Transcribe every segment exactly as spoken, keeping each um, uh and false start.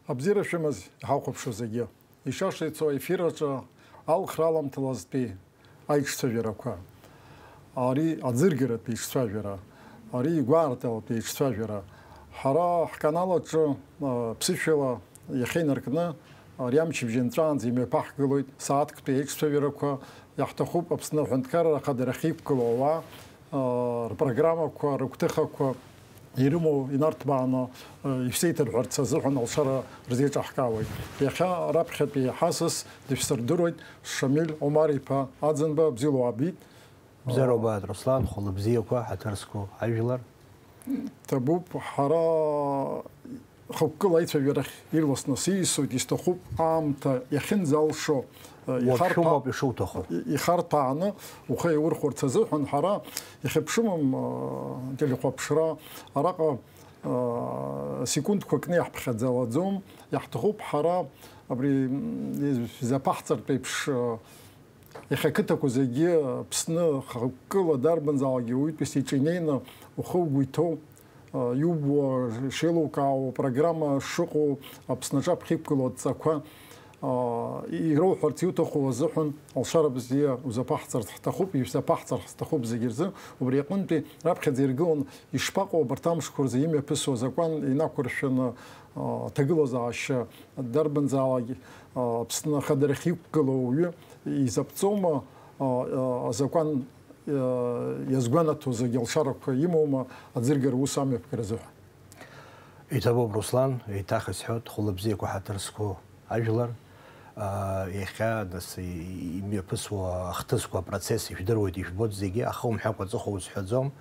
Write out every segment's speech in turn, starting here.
Абзиара шәымаз иҳахәаԥшуа зегьы. Ишашеицо аефир аҿы алхра аламҭалазтәи аиҿцәажәарақәа, ари аӡыргаратә еиҿцәажәара, ари игәаарталатә еиҿцәажәара. Ҳара ҳканал аҿы, а, ԥсышәала иахьа инаркны, ари амчыбжь анҵәаанӡа имҩаԥаҳгылоит сааҭктәи аиҿцәажәарақәа. Иаҳҭахуп Аԥсны Аҳәынҭқарра Ахадара ахьиқәгылоу ауаа, а, рпрограммақәа, рыгәҭыхақәа ирымоу инарҭбааны, а, ишәзеиҭарҳәарц азыҳәан алшара рзеиҿаҳкаауеит. Иахьа раԥхьатәи ҳасас дышәсырдыруеит Шамиль Омар-иԥа Аӡынба, бзиала уаабеит. Бзиара убааит, Руслан, хәылбзиақәа, ҳаҭыр зқәу ажәлар. Ҭабуп, ҳара хықәкыла аицәажәарахь ирласны сиасуеит, исҭахуп аамҭа иахьынӡалшо, э, ихарҭәа-, Уаԥшәымоуп ишуҭаху. И-, ихарҭәааны ухы иаурхәарц азыҳәан ҳара иахьыԥшымам, э, телехәаԥшра араҟа, э, секундқәа кны иаҳԥхьаӡалаӡом, иаҳҭахуп ҳара абри, м, изаԥаҳҵартә еиԥш, э, Иахьа ақыҭақәа зегьы Аԥсны хықәкыла дарбанзаалакгьы уаҩытәыҩса иҿы инеины ухы угәы иҭоу, а, иубо шеилукаауа, программа шыҟоу, Аԥсны аҿаԥхьа иқәгылоу адҵақәа, а, ироуҳәарц иуҭаху азыҳәан алшара бзиа узаԥаҳҵарц ҳҭахуп, ишәзаԥаҳҵар ҳҭахуп зегьы рзы. Убри аҟынтәи раԥхьаӡа иргылан ишԥаҟоу абарҭ амшқәа рзы имҩаԥысуа азакәан инақәыршәаны, а, аҭагылазаашьа дарбанзаалакь, а, Аԥсны ахадарахь иқәгылоу ауаҩы изаԥҵоума, а, а, азакәан, а, иазгәанаҭо зегьы алшарақәа имоума аӡыргара ус амҩаԥгара азыҳәан? Иҭабуп, Руслан, еиҭах исҳәоит, хәылбзиақәа ҳаҭыр зқәу ажәлар, а, иахьа, нас, и-, имҩаԥысуа ахҭысқәа, апроцесс ижәдыруеит, ижәбоит зегьы, аха умҳәакәа аҵыхәа узҳәаӡом,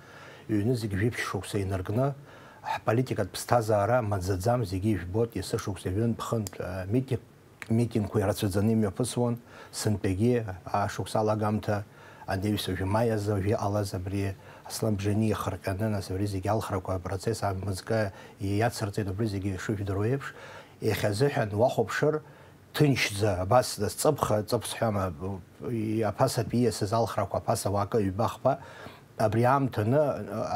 ҩны зегь жәиԥшь шықәса инаркны, ҳполитикатә ԥсҭазаара маӡаӡам, зегьы ижәбоит, есышықәса ҩынтә-хынтә, а, митинг-, митингқәа ирацәаӡаны имҩаԥысуан, сынтәагьы ашықәс алагамҭа, адеҩсажәа маи азы уажә иҟалаз абри Аслан Бжьани ихырҟьаны, нас абри зегьы алхрақәа апроцесс амыӡкы иацырҵеит, убри зегьы шыжәдыруа еиԥш, иахьазыҳәан уахәаԥшыр, ҭынчӡа, абас, нас, ҵыԥх, ҵыԥх сҳәама, и-, аԥасатәи ииасыз алхрақәа, аԥаса уаакы, ҩба-хԥа, абри аамҭаны,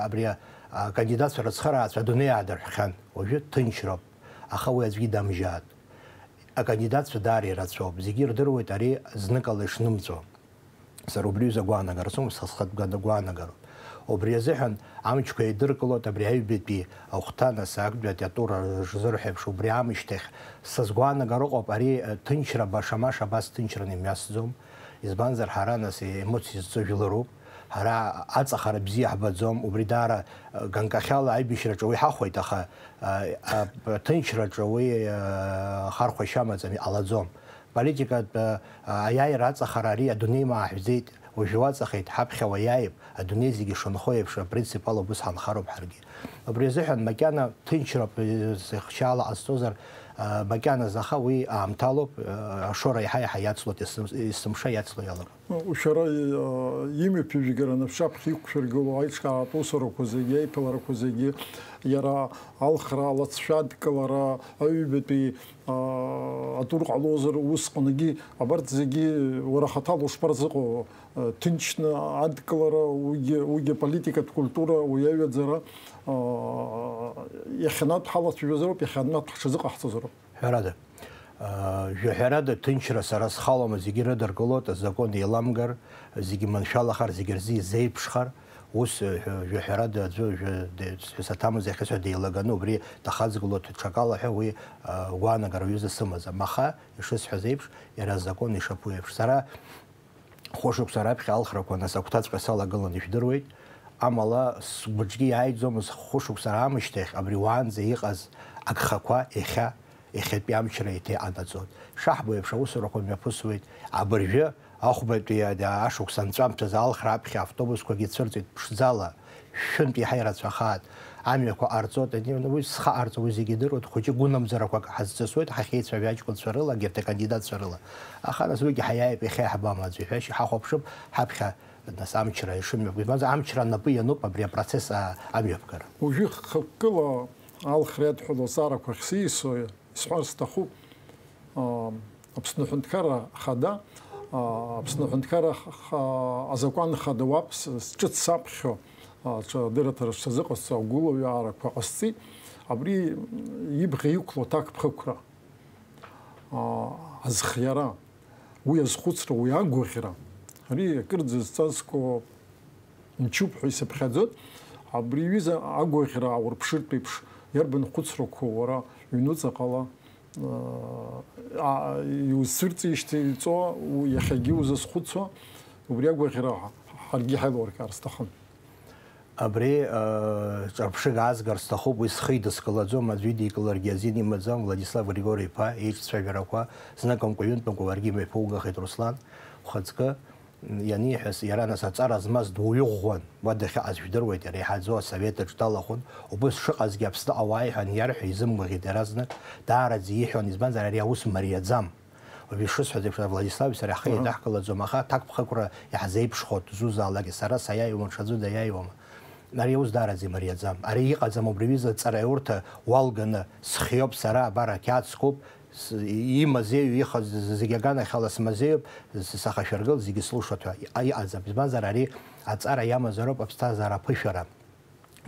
абри, а, акандидатцәа рыцхырааҩцәа адунеи аадырҳәхьан. Уажәы ҭынчроуп, аха уи аӡәгьы дамжьаат. Акандидатцәа даара ирацәоуп, зегьы ирдыруеит ари зныкала ишнымҵәо. Сара убри ҩыза гәаанагара сымоуп, са схатә гәаана-, гәаанагароуп. Убри азыҳәан амчқәа еидыркылоит абри аҩбатәи ахәҭа, нас актәи атур шзырҳәо еиԥш, убри аамышьҭахь са сгәаанагара ыҟоуп, ари, э, ҭынчра баша-маша абас ҭынчраны имҩасӡом. Избанзар, ҳара, нас, емоциа зҵо жәларуп. Ҳара аҵахара бзиа ҳбаӡом, убри даара, э, ганкахьала аибашьраҿы уи ҳахәоит, аха, э, а, аҭынчраҿы уи, э, хархәашьа амаӡам, иҟалаӡом. Политикатә, а, аиааира аҵахара ари адунеи мааҳәӡеит, уажәы уаҵахеит, ҳаԥхьа уаиааип, адунеи зегьы шынхо еиԥш, апринцип ала убыс ҳанхароуп ҳаргьы. Убри азыҳәан макьана ҭынчроуп, э, зхьаала ҟасҵозар, а, макьаназы, аха уи аамҭалоуп, а, ашора еиҳа-еиҳа иацлоит, есым-, есымша иацло иалагоит. Шәара, а, имҩаԥыжәгара анаԥшаԥхьа иқәшәыргыло аиҿкааратә усурақәа зегьы, аиԥыларақәа зегьы, иара алхра, алаҵшәа адкылара, аҩбатәи атур ҟалозар, усҟангьы абарҭ зегьы уара хаҭала ушԥарзыҟоу? Ҭынчны адкылара, уигьы, уигьы аполитикатә культура, уи аҩаӡара, иахьанатә ҳалацәажәозароуп, иахьанатә ҳҽазыҟаҳҵозароуп. Ҳәарада, жәаҳәарада, ҭынчра сара схалома, зегьы ирыдыркылоит, азакәан еиламгар, зегьы маншәалахар, зегьы рзы изеиԥшхар, ус, ҳәа, жәаҳәарада аӡәы, жәа-, де-, ԥҳәыс аҭамыз иахьысҳәа деилаганы убри дахаҵгылоит ҽакала ҳәа уи, а, гәаанагара ҩыза сымаӡам. Аха, ишысҳәаз еиԥш, иара азакәан ишаԥу еиԥш. Сара хәышықәса раԥхьа алхрақәа нас агәҭаҵәҟьа салагылан ижәдыруеит. Амала, сгәаҿгьы иааиӡомызт хәышықәса раамышьҭахь абри уаанӡа иҟаз агхақәа иахьа, иахьатәи амчра еиҭа иҟанаҵоит. Шаҳбо еиԥш аусурақәа мҩаԥысуеит. Абыржәы ахәбатәи ашықәс анҵәамҭазы алхра аԥхьа автобусқәагьы цәырҵит ԥшӡала, шәынтә иаҳа ирацәахааит. Амҩақәа ҟарҵоит, ани-, уи зхы ҟарҵо, уи зегьы идыруеит, хәыҷык гәынамӡарақәак ҳазҵысуеит, ҳахьеицәажәо аҷкәынцәа рыла, егьырҭ акандидатцәа рыла. Аха нас уигьы ҳаиааип, иахьа иаҳбама аӡәы иҳәашьа, иҳахәаԥшып, ҳаԥхьа нас амчра ишымҩаԥ-, избанзар, амчра анапы иануп абри апроцесс, а, амҩаԥгара. Уажәы хықәкыла алхра иадҳәалоу азҵаарақәа ахьсиасуа, исҳәар сҭахуп, а, Аԥсны Аҳәынҭқарра Ахада, а, Аԥсны Аҳәынҭқарра х-, х-, азакәан хада уаԥс, ҿыц саԥхьо, а, ҽа адырраҭара сҽазыҟасҵо агәылаҩаарақәа ҟасҵеит. Абри ибӷа иқәло аҭакԥхықәра. аа, азхиара, уи азхәыцра, уи агәаӷьра, ари акырӡа зҵазкуа мчуп ҳәа исыԥхьаӡоит. Абри аҩыза агәаӷьра ааурԥшыртә еиԥш, иарбан хәыцрақәоу уара ҩнуҵаҟала, аа, иузцәырҵижьҭеи иҵо, у-, иахьагьы узазхәыцуа, убри агәаӷьра ҳаргьы ҳаилуркаар сҭахын. Абри, э, ҿырԥшыга аазгар сҭахуп, уи схы идыскылаӡом, аӡәы идикыларгьы азин имаӡам, Владислав Григори-иԥа иеиҿцәажәарақәа зныкымкәа-ҩынтәымкәа уаргьы имҩаԥугахеит, Руслан, ухаҵкы, м, ианиҳәаз, иара нас аҵара змаз дуаҩы ӷәӷәан, уа дахьыҟаз жәдыруеит, иара иҳаӡо асовет аҿы далахәын, убыс шыҟазгьы Аԥсныҟа уааи ҳәа аниарҳәа изымгәаӷьит иаразнак, даараӡа иҳәон, избанзар, ари аус мариаӡам. Уажә ишысҳәаз еиԥш, Владислави сареи ҳхы Аҳа. Еидаҳкылаӡом, аха аҭакԥхықәра иаҳзеиԥшхоит, зузаалакгьы, сара саиааиуама, ҽаӡәы даиааиуама. Ари аус даараӡа имариаӡам. Ари иҟаӡам, убри аҩыза аҵараиурҭа уалганы схиоуп сара, абар ақьаад скуп, с-, имазеиу, ихаз зегьы аганахьала смазеиуп, с-, сахашәыргыл, зегьы слушоит ҳәа иҟа-, иҟаӡам. Избанзар, ари аҵара иамазароуп аԥсҭазаара аԥышәара.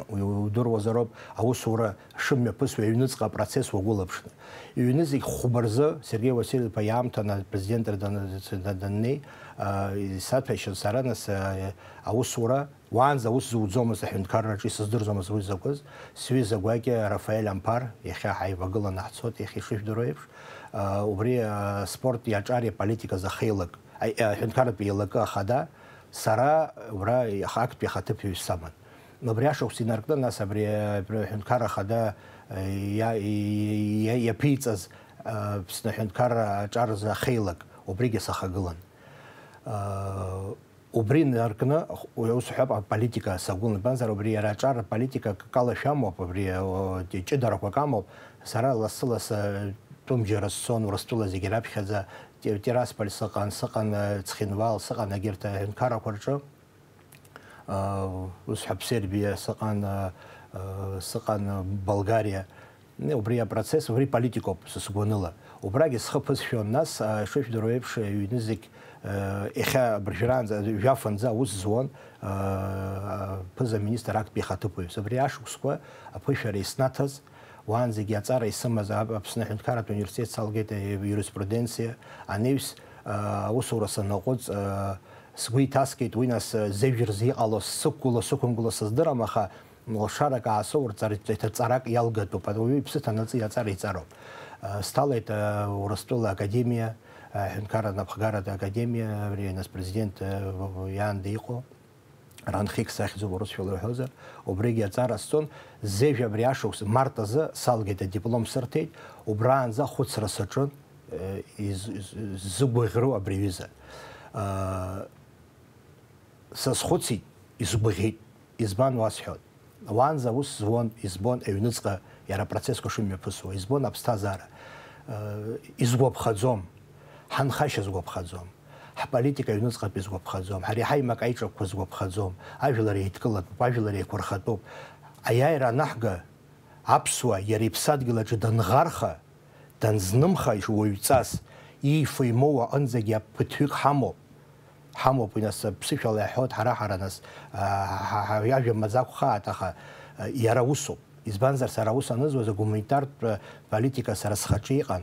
Уи удыруазароуп, аусура шымҩаԥысуа аҩныҵҟа апроцесс уагәылаԥшны. Иҩны зегь хәба рзы, Сергеи Васильев-иԥа иаамҭаны апрезидентра дан-, дан-, даннеи, а, исаҭәашьа сара нас, а, аусура, уаанӡа аус зуӡомызт аҳәынҭқарраҿы, исыздырӡомызт уи закәыз, сҩыза гәакьа Рафаель Амԥар, иахьа ҳаивагыланы ҳцоит, иахьа ишыжәдыруа еиԥш, а, убри, а, аспорт иаҿар иаполитиказ ахеилак, а, аҳәынҭқарратә еилакы ахада, сара убра актәи ахаҭыԥҩы саман. Абри ашықәс инаркны, нас абри, абри аҳәынҭқарра ахада, э, иа-, иа-, иа-, иаԥиҵаз, э, Аԥсны аҳәынҭқарра аҿар рзы ахеилак, убригьы сахагылан. Э, убри инаркны, ус ҳәап, аполитика сагәылан, избанзар, убри иара аҿар аполитика акала шәамоуп, абри, о, ҷыдарақәак амоуп. Сара лассы-лассы тәымџьара сцон, Урыстәыла зегьы раԥхьаӡа, Ти-, Тирасполь сыҟан, сыҟан, э, Цхинвал, сыҟан егьырҭ аҳәынҭқаррақәа рҿы. Ус ҳәа Сербиа сыҟан, сыҟан Болгариа. Убри апроцесс, убри политикоуп са сгәаныла. Убрагьы схы ԥысшәон, нас, ишыжәдыруа еиԥш, аҩны зегь, иахьа абыржәраанӡа, жәафанӡа аус зуан, ԥыза-министр актәи ихаҭыԥуаҩс. Абри ашықәсқәа аԥышәара иснаҭаз, уаанӡагьы аҵара исымаз, Ап-, Аԥсны аҳәынҭқарратә университет салгеит, юриспруденциа, анаҩс, аусура санаҟәыҵ, Сгәы иҭаскит уи, нас, зежә рзы иҟало сықәгыло, сықәымгыло сыздырам, аха лшарак аасоурҵар, еиҭа ҵарак иалгатәуп, ауаҩы иԥсы ҭанаҵы иаҵара иҵароуп. Сҭалеит, Урыстәыла академиа, аҳәынҭқарра напхгаратә академиа, абри, нас, президент, иаанда иҟоу, Ранхикс ахьӡуп урысшәала иҳәозар, убригьы аҵара сҵон, зежә абри ашықәс март азы салгеит, адиплом сырҭеит, убраанӡа ахәыцра саҿын, э, из-, из-, ззыгәаӷьроу абри аҩыза. Э, сазхәыцит, исгәаӷьит. Избан уасҳәоит? Уаанӡа аус зуан, избон аҩныҵҟа иара апроцессқәа шымҩаԥысуа, избон аԥсҭазаара. Э, изгәаԥхаӡом, ҳанхашьа згәаԥхаӡом, ҳполитика аҩныҵҟатәи згәаԥхаӡом, ҳара иҳаимак аиҿакқәа згәаԥхаӡом, ажәлар еидкылатәуп, ажәлар еиқәырхатәуп. Аиааира анаҳга, аԥсуа иара иԥсадгьыл аҿы данӷарха, данзнымха уаҩҵас, иифо-имоуа аҟынӡагьы ԥыҭҩык ҳамоуп. Ҳамоуп, уи нас, ԥсышәала иаҳҳәоит, ҳара-ҳара нас, а, ҳа-, ҳа-, иажәа маӡа акәхааит, аха, а, иара усуп. Избанзар, сара аус анызуаз, агуманитартә политика сара схаҿы иҟан.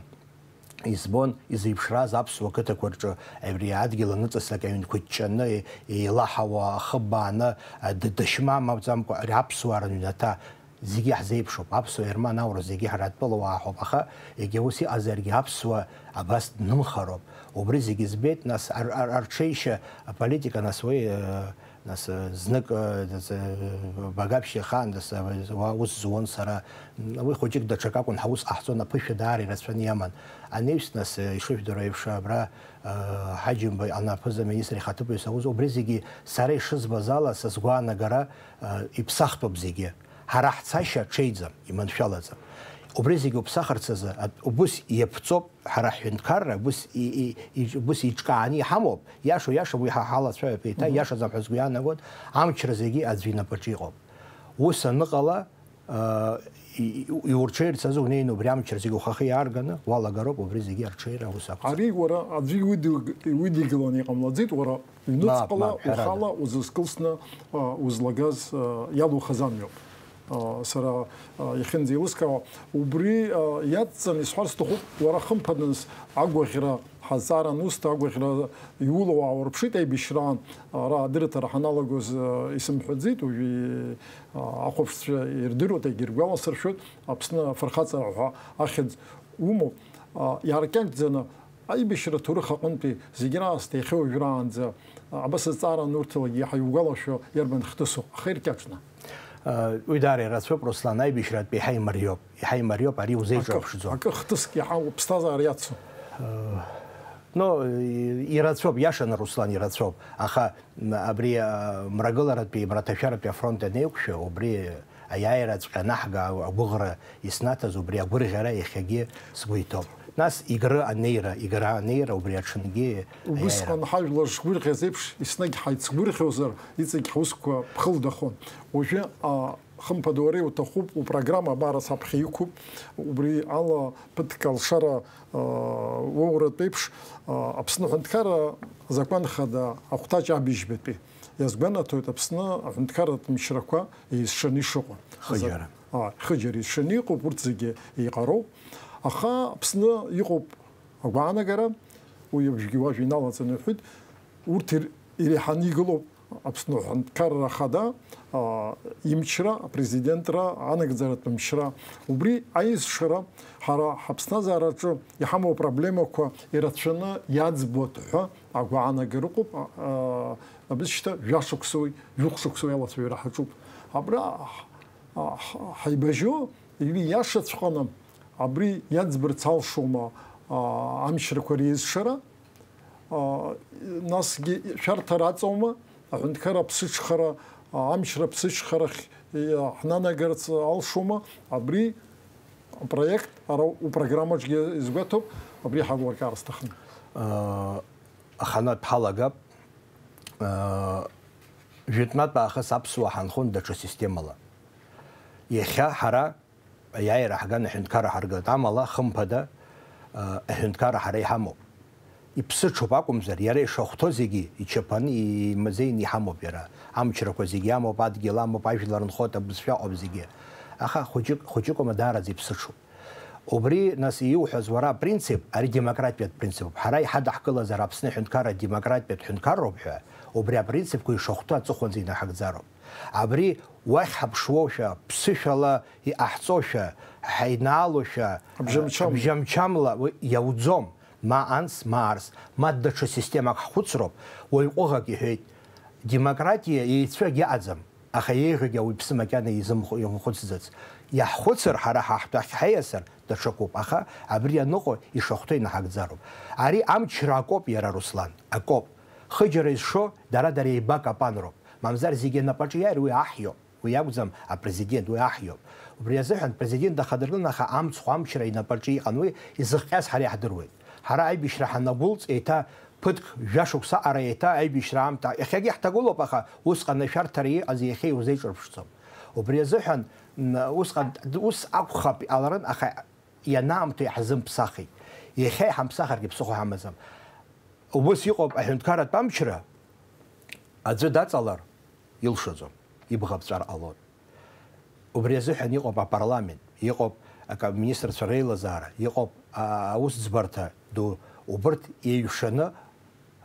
Избон, изеиԥшраз аԥсуа қыҭақәа рҿы абри адгьыл аныҵаслак аҩнқәа ҷҷаны, е-, еилаҳауа, ахы бааны, а, д-, дашьма амаӡамкәа, ари аԥсуаа рыҩнаҭа. Зегьы ҳзеиԥшуп, аԥсуа, ерман, аурыс, зегьы ҳара атәылауаа ҳауп, аха егьа ус иҟазаргьы аԥсуа абас днымхароуп. Убри зегьы збеит, нас ар-, ар-, арҽеишьа аполитика, нас уи, э, нас, э, знык, э, нас, э, Багаԥшь ихаан, нас, э, уа ус зуан сара. Уи хәыҷык даҽак акәын, ҳаус ҟаҳҵон, аԥышәа даара ирацәаны иаман. Анаҩс, нас, э, ишыжәдыруа еиԥш, абра, э, Ҳаџьымба, ана аԥыза-министр ихаҭыԥуаҩыс аус, убри зегьы сара ишызбаз ала, са сгәаанагара, э, иԥсахтәуп зегьы. Ҳара ҳцашьа ҽеиӡам, иманшәалаӡам. Убри зегьы уԥсахырц азы, ат-, убыс иаԥҵоуп, ҳара ҳҳәынҭқарра убыс и-, и-, и-, убыс иҿкааны иҳамоуп, иашоу иашам, уи ҳа ҳалацәажәап, еиҭа Мгм. иашаӡам ҳәа сгәы иаанагоит, амчра зегьы аӡәы инапаҿы иҟоуп. Ус аныҟала, а, и-, и-, иурҽеирц азы унеины убри амчра зегьы ухахьы иаарганы уалагароуп, убри зегьы арҽеира ус ақәӡам. Ари уара аӡәы иудил-, иудигыланы иҟамлаӡеит, уара Ҩныҵҟала мап, мап, ҳәарада. Ухала узызкылсны, а, узлагаз, а, иалухыз амҩоуп. Сара иахьынӡеилыскаауа, убри иадҵан исҳәар сҭахуп, уара хымԥаданс агәаӷьра, ҳазҵаара анусҭа агәаӷьра иулоу ааурԥшит аибашьраан, ара адырраҭара ҳаналагоз исымҳәаӡеит, уажәы ахәаԥшцәа ирдыруеит, егьыргәаласыршәоит, Аԥсны афырхаҵара ҳәа ахьӡ умоуп. Иааркьаҿӡаны аибашьра аҭоурых аҟынтәи зегь раасҭа иахьа уажәраанӡа абас азҵаара анурҭалак иаҳа иугәалашәо иарбан хҭысу, аха иркьаҿны? Уи даара ирацәоуп, Руслан, аибашьратәи иаҳа имариоуп, иаҳа имариоуп, ари узеиҿырԥшӡом. Акы хҭыск иаҳа уԥсҭазаара иацу? Ну, ирацәоуп, иашаны, Руслан, ирацәоуп, аха абри мрагыларатәи, мраҭашәаратәи афронт анеиқәшәа, убри аиааираҵәҟьа анаҳга агәыӷра иснаҭаз, убри агәырӷьара иахьагьы сгәы иҭоуп. Нас Игры анеира, Игра анеира убри аҽынгьы. Убысҟан ҳажәлар шгәырӷьаз еиԥш, еснагь ҳаицгәырӷьозар, иҵегь ҳусқәа ԥхылдахон. Уажәы, а, хымԥада, уара иуҭахуп, упрограмма абар саԥхьа иқәуп, убри ала ԥыҭк алшара, а, уоуратә еиԥш, а, Аԥсны аҳәынҭқарра азакәан хада ахәҭаҷ абыжьбатәи. Иазгәанаҭоит Аԥсны аҳәынҭқарратә мчрақәа еизшаны ишыҟоу. Хыџьара. А, хыџьара еизшаны иҟоуп, урҭ зегьы еиҟароуп. Аха Аԥсны иҟоуп агәаанагара, уи абжьгьы уажә иналаҵаны иҳәеит, урҭ ир-, иреиҳаны игылоуп Аԥсны аҳәынҭқарра ахада, а, имчра, апрезидентра, анагӡаратә мчра. Убри аизшара ҳара ҳаԥсҭазаараҿы иҳамоу апроблемақәа ирацәаны иаӡбоит ҳәа агәаанагара ыҟоуп, а, а, абызшьҭа жәашықәсоуи жәохә шықәсоуи алацәажәара ҳаҿуп. Абра ҳ-, ҳ-, ҳаибажьо, ииашаҵәҟьаны абри иаӡбарц алшома, а, амчрақәа реизшара? А, насгьы шәарҭара аҵоума, аҳәынҭқар аԥсыҽхара, а, амчра аԥсыҽхарахь, а, ҳнанагарц алшома, абри апроект, ара упрограммаҿгьы изгәаҭоуп, абри ҳагәларкаар сҭахын. А, аханатә ҳалагап, а, жәытәнатә аахыс аԥсуаа ҳанхон даҽа системала. Иахьа ҳара Аиааира ҳган аҳәынҭқарра ҳаргылт. Амала, хымԥада, а, аҳәынҭқарра ҳара иҳамоуп. Иԥсыҽуп акәымзар, иара ишахәҭоу зегьы ичаԥаны, имазеины иҳамоуп иара. Амчрақәа зегьы амоуп, адгьыл амоуп, ажәлар нхоит, абызшәа ыҟоуп зегьы. Аха хәыҷык, хәыҷыкоума даараӡа иԥсыҽуп. Убри, нас, иуҳәаз уара апринцип, ари демократиатә принципуп. Ҳара иҳадаҳкылазар Аԥсны аҳәынҭқарра демократиатә ҳәынҭқарроуп ҳәа, убри апринципқәа ишахәҭоу аҵыхәанӡа инаҳагӡароуп. Абри уахь ҳаԥшуоушәа, ԥсышәала иҟаҳҵошәа, ҳаинаалошәа, абжьамчамла. Абжьамчамла уи иауӡом. Ма анс, ма арс, ма даҽа системак ҳхәыцроуп. Уаҩ ҟәыӷак иҳәеит, демократиа еицәагь ыҟаӡам, аха еиӷьугьы ауаҩԥсы макьана изымхә-, имхәыцӡац. Иаҳхәыцыр, ҳара ҳаҳтәахь ҳаиасыр, даҽакуп, аха абри аныҟоу ишахәҭоу инаҳагӡароуп. Ари амчра акоуп иара, Руслан, акоуп. Хыџьара изшо дара-дара еибакапанроуп. Мамзар зегьы анапаҿы иааир уи аҳ иоуп. Уи акәӡам апрезидент, уи аҳ иоуп. Убри азыҳәан президент дахадыркылан, аха амцхә амчра инапаҿы иҟан, уи изыхҟьаз ҳара иаҳдыруеит. Ҳара аибашьра ҳанагәылҵ, еиҭа ԥыҭк, жәа шықәса аҟара еиҭа аибашьра аамҭа, иахьагьы ҳҭагылоуп, аха усҟан ашәарҭара иҟаз иахьа иузеиҿырԥшӡом. Убри азыҳәан, м, усҟан ус акәхап иҟаларын, аха ианаамҭоу иаҳзымԥсахит. Иахьа иҳамԥсахыргьы ԥсыхәа ҳамаӡам. Убыс иҟоуп аҳәынҭқарратә амчра, аӡәы даҵалар, илшаӡом, ибӷа ԥҵәар ҟалоит. Убри азыҳәан иҟоуп апарламент, иҟоуп ака-, аминистрцәа реилазаара, иҟоуп, а, аусӡбарҭа ду, убырҭ еиҩшаны,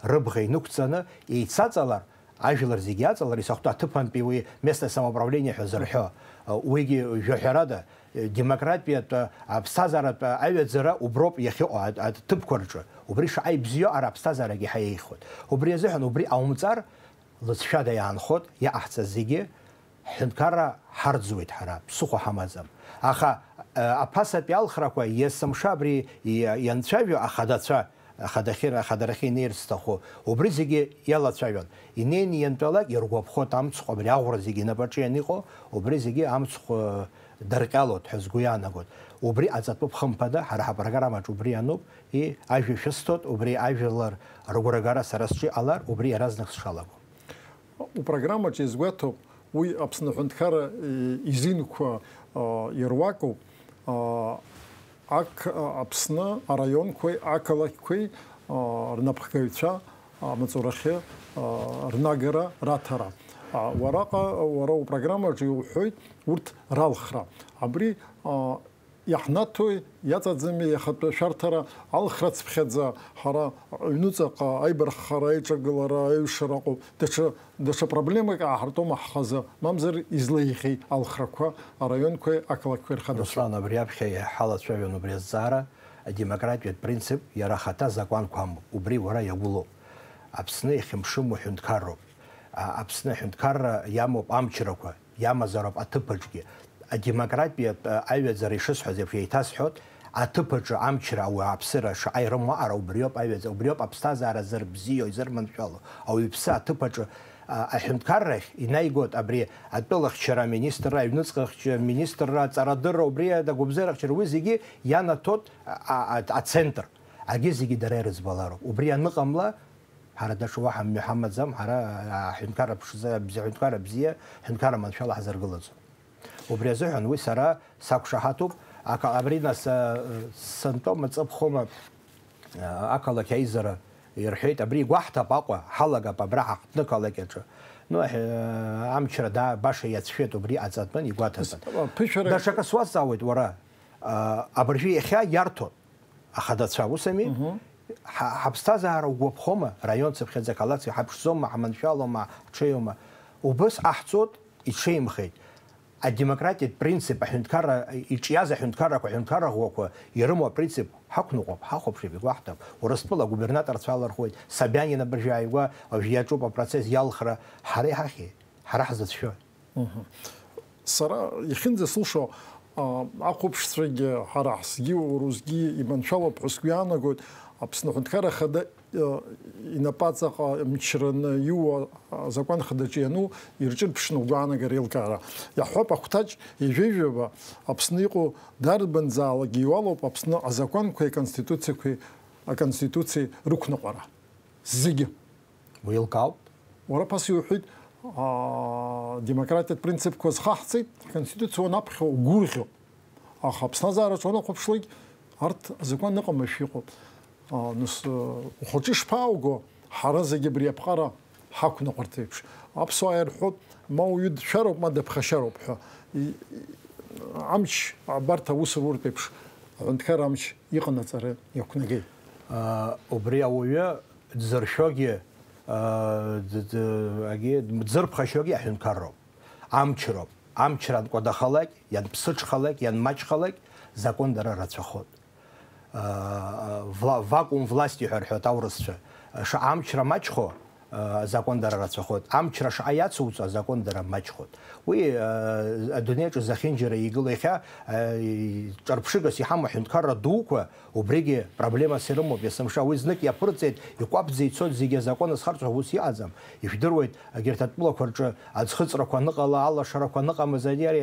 рыбӷа инықәҵаны, еицаҵалар, ажәлар зегьы аҵалар, исахәҭоу аҭыԥантәи уи местное самоуправление ҳәа зырҳәо, а, уигьы жәаҳәарада, демократиатә, аԥсҭазааратә аҩаӡара уброуп иахьыҟоу аҭ-, аҭыԥқәа рҿы. Убри шаҟа ибзиоу ара аԥсҭазаарагьы иаҳа еиӷьхоит. Убри азыҳәан убри ҟаумҵар, лыҵшәада иаанхоит, иҟаҳҵаз зегьы ҳҳәынҭқарра ҳарӡуеит ҳара, ԥсыхәа ҳамаӡам. Аха, э, аԥасатәи алхрақәа есымша абри иа-, ианцәажәо ахадацәа, ахадахьы-, ахадарахьы инеирц зҭаху, убри зегьы иалацәажәон. Инеины иантәалак иргәаԥхоит амцхә, абри аӷәра зегьы инапаҿы ианиҟоу, убри зегьы амцхә, э, дарҟьалоит ҳәа сгәы иаанагоит. Убри аҵатәуп, хымԥада, ҳара ҳапрограммаҿ убри ануп, и, ажәа шәысҭоит, убри ажәлар рыгәрагара сара сҿы иҟалар, убри иаразнак сшалаго. Упрограммаҿы иазгәаҭоуп, уи Аԥсны аҳәынҭқарра, э, изинқәа, э, ируакуп, э, Ақ-, э, Аԥсны араионқәеи ақалақьқәеи, э, рнапхгаҩцәа, э, амаҵурахьы, э, рнагара раҭара. А, уараҟа, уара упрограммаҿы иуҳәоит урҭ ралхра. Абри, а, иаҳнаҭои, иаҵаӡами иахатәи ашәарҭара алхрацыԥхьаӡа ҳара аҩнуҵаҟа аибарххара, аиҿагылара, аҩшара ыҟоуп. Даҽа, даҽа проблемак ааҳартуама ҳхазы, мамзар излеиӷьеи алхрақәа араионқәеи ақалақьқәеи рхадацәа? Руслан, абри аԥхьа иҳалацәажәон убри азҵаара, адемократиатә принцип иара ахаҭа закәанқәа амоуп, убри уара иагәылоуп. Аԥсны иахьымԥшыму ҳәынҭқарроуп. А, Аԥсны аҳәынҭқарра иамоуп амчрақәа, иамазароуп аҭыԥаҿгьы. Адемократиатә, а, аҩаӡара ишысҳәаз еиԥш еиҭасҳәоит, аҭыԥаҿы амчра ауааԥсыра шаҟа ирымоу аҟара убриоуп аҩаӡара, убриоуп аԥсҭазаара зырбзиоу, изырманшәало. Ауаҩԥсы аҭыԥаҿы, а, аҳәынҭқаррахь инаигоит абри атәылахьчара аминистрра, аҩныҵҟахьча министрра, аҵарадырра, убри адагәабзиарахьчара, уи зегьы ианаҭоит а, а, а, ацентр. Агьы зегьы дара ирыӡбалароуп. Убри аныҟамла, ҳара даҽа уаҳа мҩа ҳамаӡам, ҳара, а, аҳәынҭқарра ԥшӡа, бзи-, аҳәынҭқарра бзиа, аҳәынҭқарра маншәала ҳзаргылаӡом. Убри азыҳәан уи сара сақәшаҳаҭуп, ака-, абри нас, а, сантәома, ҵыԥхома, а, ақалақь аизара ирҳәеит, абри игәаҳҭап Аҟәа, ҳалагап абра ҳаҳҭнықалақь аҿы. Ну, аҳ-, амчра даа баша иацәшәеит убри аҵатәын, игәаҭатәын. Ԥышәара. Даҽакы суазҵаауеит уара, а, абыржәы иахьа иарҭон. Ахадацәа, ус ами? Мгм. Ҳа-, ҳаԥсҭазаара угәаԥхома, раион цыԥхьаӡа, қалақьцыԥхьа ҳаԥшӡома, ҳманшәалома, ҳҽеиума? Убыс ҟаҳҵоит, иҽеимхеит. Адемократиатә принцип, аҳәынҭқарра, иҿиаз аҳәынҭқаррақәа, аҳәынҭқарра ӷәӷәақәа ирымоу апринцип ҳақәныҟәап, ҳахәаԥшып, игәаҳҭап. Урыстәыла агубернаторцәа алырхуеит, Собианин абыржәы ааигәа уажә иаҿуп апроцесс иалхра, ҳара иҳахьи? Ҳара ҳзыцәшәо. Мгм. Сара иахьынӡасылшо, а, ахәаԥшцәагьы, ҳара ҳзгьы, урысгьы иманшәалоуп ҳәа сгәы иаанагоит, Аԥсны Аҳәынҭқарра Ахада, а, инапаҵаҟа мчраны иуа, а, азакәан хадаҿы иану ирҿырԥшны угәаанагара еилкаара. Иаҳҳәап, ахәҭаҷ ҩажәа-ҩажәаба Аԥсны иҟоу дарбанзаалакгьы иуалуп Аԥсны азакәанқәеи аконституциақәеи, аконституциеи рықәныҟәара. Зегьы. Уеилкаауп. Уара ԥас иуҳәеит, аа, демократиатә принципқәа зхаҳҵеит, ҳконституциа уанаԥхьо угәырӷьо. Аха аԥсҭазаараҿы уанахәаԥшлак, арҭ азакәан ыҟамашәа иҟоуп. Аа, нас, э, ухаҿы ишԥаауго, ҳара зегьы абри аԥҟара ҳақәныҟәарҭеиԥш? Аԥсуаа ирҳәоит, ма уаҩы дшәароуп, ма дыԥхашьароуп ҳәа. И-, и-, амч абарҭ аусуруртә еиԥш, аҳәынҭқар амч иҟанаҵара иақәнагеит. Аа, убри ауаҩы дзыршәогьы, аа, д-, д-, агьи дзырԥхашьогьы аҳәынҭқарроуп, амчроуп. Амчра анкәадахалак, ианԥсыҽхалак, ианмаҷхалак, закон дара рацәахоит. Аа, вла-, вакуум власти ҳәа рҳәоит аурысцәа. Шаҟа амчра маҷхо, аа, закон дара рацәахоит. Амчра шаҟа иацуҵо, азакон дара маҷхоит. Уи, аа, адунеиаҿы зехьынџьара игыло иахьа, аа, ҿырԥшыгас иҳамоу аҳәынҭқарра дуқәа, убригьы проблемас ирымоуп есымша. Уи знык иаԥырҵеит, икәаԥӡа ицоит, зегьы азакон азхарҵо ус иҟаӡам. Ижәдыруеит, егьырҭ атәылақәа рҿы аӡхыҵрақәа аныҟала, алашарақәа аныҟамыз, ари, ари,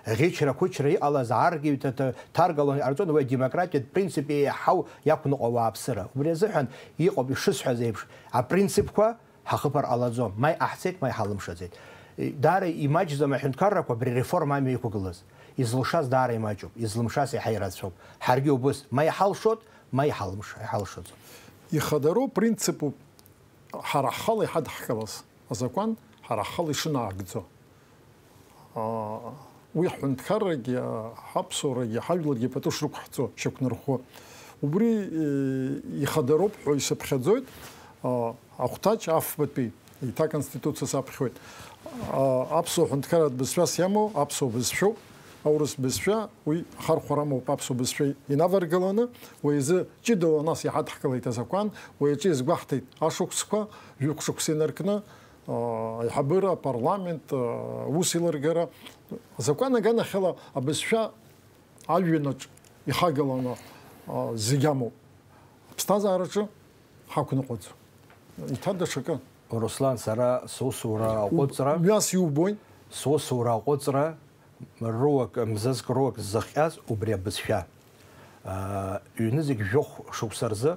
аӷьычра-қәычра иҟалаз, ааргеҩ ҭа-, ҭа-, ҭаргалон, иҟарҵон, уи адемократиатә принцип еиҳау иақәныҟәо ауааԥсыра. Убри азыҳәан иҟоуп, ишысҳәаз еиԥш, апринципқәа ҳахыԥар ҟалаӡом, ма иҟаҳҵеит, ма иҳалымшаӡеит. Даара имаҷӡам аҳәынҭқаррақәа абри ареформа амҩа иқәгылаз. Изылшаз даара имаҷуп, излымшаз иаҳа ирацәоуп. Ҳаргьы убыс, ма иҳалшоит, ма иҳалымш-, иҳалшаӡом. Ихадароу принципуп ҳара ҳхала иҳадҳкылаз азакәан, ҳара ҳхала ишынаагӡо. Аа, уи ҳҳәынҭқаррагьы, ҳаԥсуарагьы, ҳажәларгьы пату шрықәҳҵо шьақәнарӷәӷәо. Убри, э, ихадароуп ҳәа исыԥхьаӡоит, аа, ахәҭаҷ афбатәи, еиҭа Аконституциа саԥхьоит. Аа, аԥсуа ҳәынҭқарратә бызшәас иамоу аԥсуа бызшәоуп, аурыс бызшәа, уи ахархәара амоуп аԥсуа бызшәа инаваргаланы, уи азы ҷыдала нас иҳадҳкылеит азакәан, уи аҿы иазгәаҳҭеит ашықәсқәа, жәохә шықәса инаркны, аа, аиҳабыра, апарламент, аа, аусеилыргара, азакәан аганахьала абызшәа ажәҩанаҿ ихагаланы, аа, зегь амоуп. Аԥсҭазаараҿы ҳақәныҟәаӡом. Еиҭа даҽакы. Руслан, сара сусура аҟәыҵра, мҩас иубоит. Сусура аҟәыҵра, руак, мзызк, руак ззыхҟьаз убри абызшәа. Аа, ҩнызқь жәохә шықәса рзы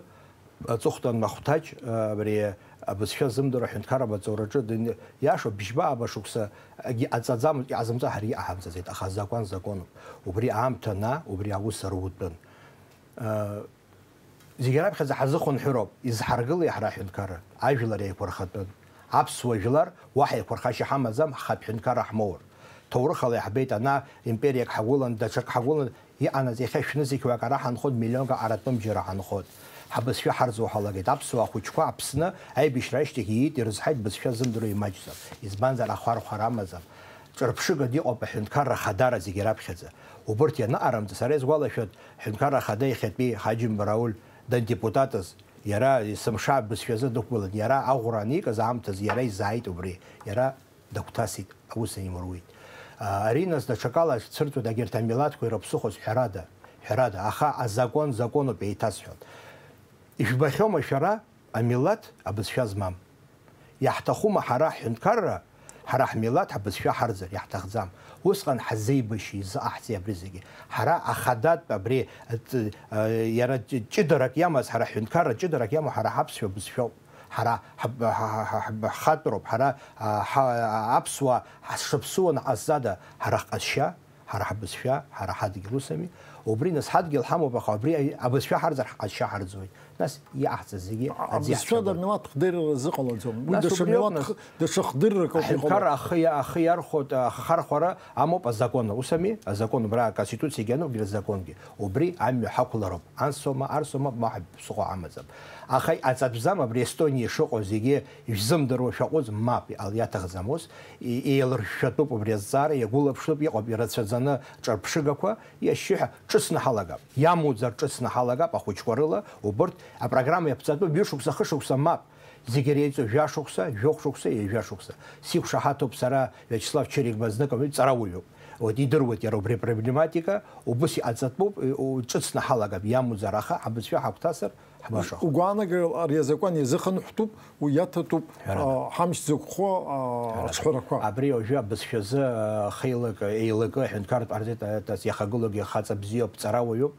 аҵыхәтәан ахәҭаҷ, аа, абри абызшәа ззымдыруа аҳәынҭқарра амаҵураҿы дын-, иашоуп, бжьба-ааба шықәса агьы ҟаҵаӡамызт, иҟазымҵа ҳаргьы иҟаҳамҵаӡеит, аха азакәан законуп. Убри аамҭа ана, убри аус арутәын. Аа, зегь раԥхьаӡа ҳазыхынҳәроуп, изҳаргылеи ҳара аҳәынҭқарра, ажәлар еиқәырхатәын. Аԥсуа жәлар уаҳа еиқәырхашьа ҳамаӡам, ҳхатә ҳәынҭқарра ҳмоур. Ҭоурыхала иаҳбеит, ана империак ҳагәылан, даҽак ҳагәылан, иҟанаҵ, иахьа шәнызқьҩык ара ҳанхоит, миллионк аратәым џьара ҳанхоит. Ҳабызшәа ҳарӡуа ҳалагеит. Аԥсуаа ахәыҷқәа Аԥсны аибашьра ашьҭахь ииит, ирызҳаит, бызшәа зымдыруа имаҷӡам. Избанзар, ахәархәара амаӡам. Ҿырԥшыга дыҟоуп аҳәынҭқарра ахадара зегьы раԥхьаӡа. Убырҭ ианыҟарымҵа, сара исгәалашәоит, ҳәынҭқарра ахада иахьатәи Ҳаџьымба Рауль дандепутатыз, иара есымша бызшәазы дықәгылан, иара аӷәра аникыз аамҭазы иара изааит убри, иара дагәҭасит, аус аимуруит. А, ари нас даҽакала цәырҵуеит, егьырҭ амилаҭқәа ирыԥсыхәоз, ҳәарада, ҳәарада, аха азакәан законуп еиҭасҳәон. Ижәбахьоума шәара амилаҭ абызшәа змам? Иаҳҭахума ҳара ҳҳәынҭқарра, ҳара ҳмилаҭ ҳабызшәа ҳарӡыр? Иаҳҭахӡам. Усҟан ҳазеибашьи, изыҟаҳҵеи абри зегьы? Ҳара ахадатә абри, т-, а, иара ҷ-, ҷыдарак иамаз, ҳара ҳҳәынҭқарра ҷыдарак иамоу ҳара ҳаԥсшәа бызшәоуп. Ҳара ҳаб-, ҳа-, ҳа-, ҳа-, ҳа-, ҳхатәроуп, ҳара, а, ҳа-, аԥсуаа ҳшаԥсуа наҟ ҟазҵада? Ҳара ҳҟазшьа, ҳара ҳбызшәа, ҳара ҳадгьыл, усами? Убри нас ҳадгьыл ҳамоуп, аха убри аи-, абызшәа ҳарӡыр ҳҟазшьа ҳарӡуеит. Нас иҟаҳҵаз зегьы А-, аӡы абызшәада иаҳцагоит. Милаҭ хдырра рзыҟалаӡом. Уи Нас даҽа убри милаҭ ауп, нас. х-, даҽа хдыррак ауп иҟало. Аҳәынҭқарра ахы иа-, ахы иархәоит, ахархәара амоуп азакон, усами? Азакон убра аконституциагьы ануп, убри азаконгьы. Убри амҩа ҳақәлароуп. Ансоума, арсоума, ма ҳаԥсыхәа амаӡам. Аха иҟаҵатәӡам абри Естониа ишыҟоу зегьы ижәзымдыруа шәаҟәыҵ, мап, иҟал-, иаҭахӡам ус. И-, еилыршәшәатәуп убри азҵаара, иагәылаԥштәуп, иҟоуп ирацәаӡаны ҿырԥшыгақәа, иашьшьыҳәа ҿыцны ҳалагап. Иамуӡар ҿыцны ҳалагап, ахәыҷқәа рыла, убырҭ апрограмма иаԥҵатәуп, ҩышықәса, хышықәса, мап. Зегьы иреиҵо жәашықәса, жәохә шықәса, ҩажәа шықәса. Сиқәшаҳаҭуп сара Виачеслав Чырикба, зныкыми, ҵарауаҩуп. Вот, идыруеит иара убри апроблематика, убыс иҟаҵатәуп, у-, ҿыцны ҳалагап, иамуӡар, аха ҳабызшәа ҳагәҭасыр, ҳбаша. Угәаанагара ари азакәан иазыхынҳәтәуп, уи иаҭатәуп, Ҳәарада. а, ҳамч зықәхо, а, Ҳәарада. аҿҳәарақәа. Абри уажәы абызшәазы, а, хеилак, еилакы аҳәынҭқарратә ҟарҵеит, а, иахагылоугьы хаҵа бзиоуп, ҵарауаҩуп.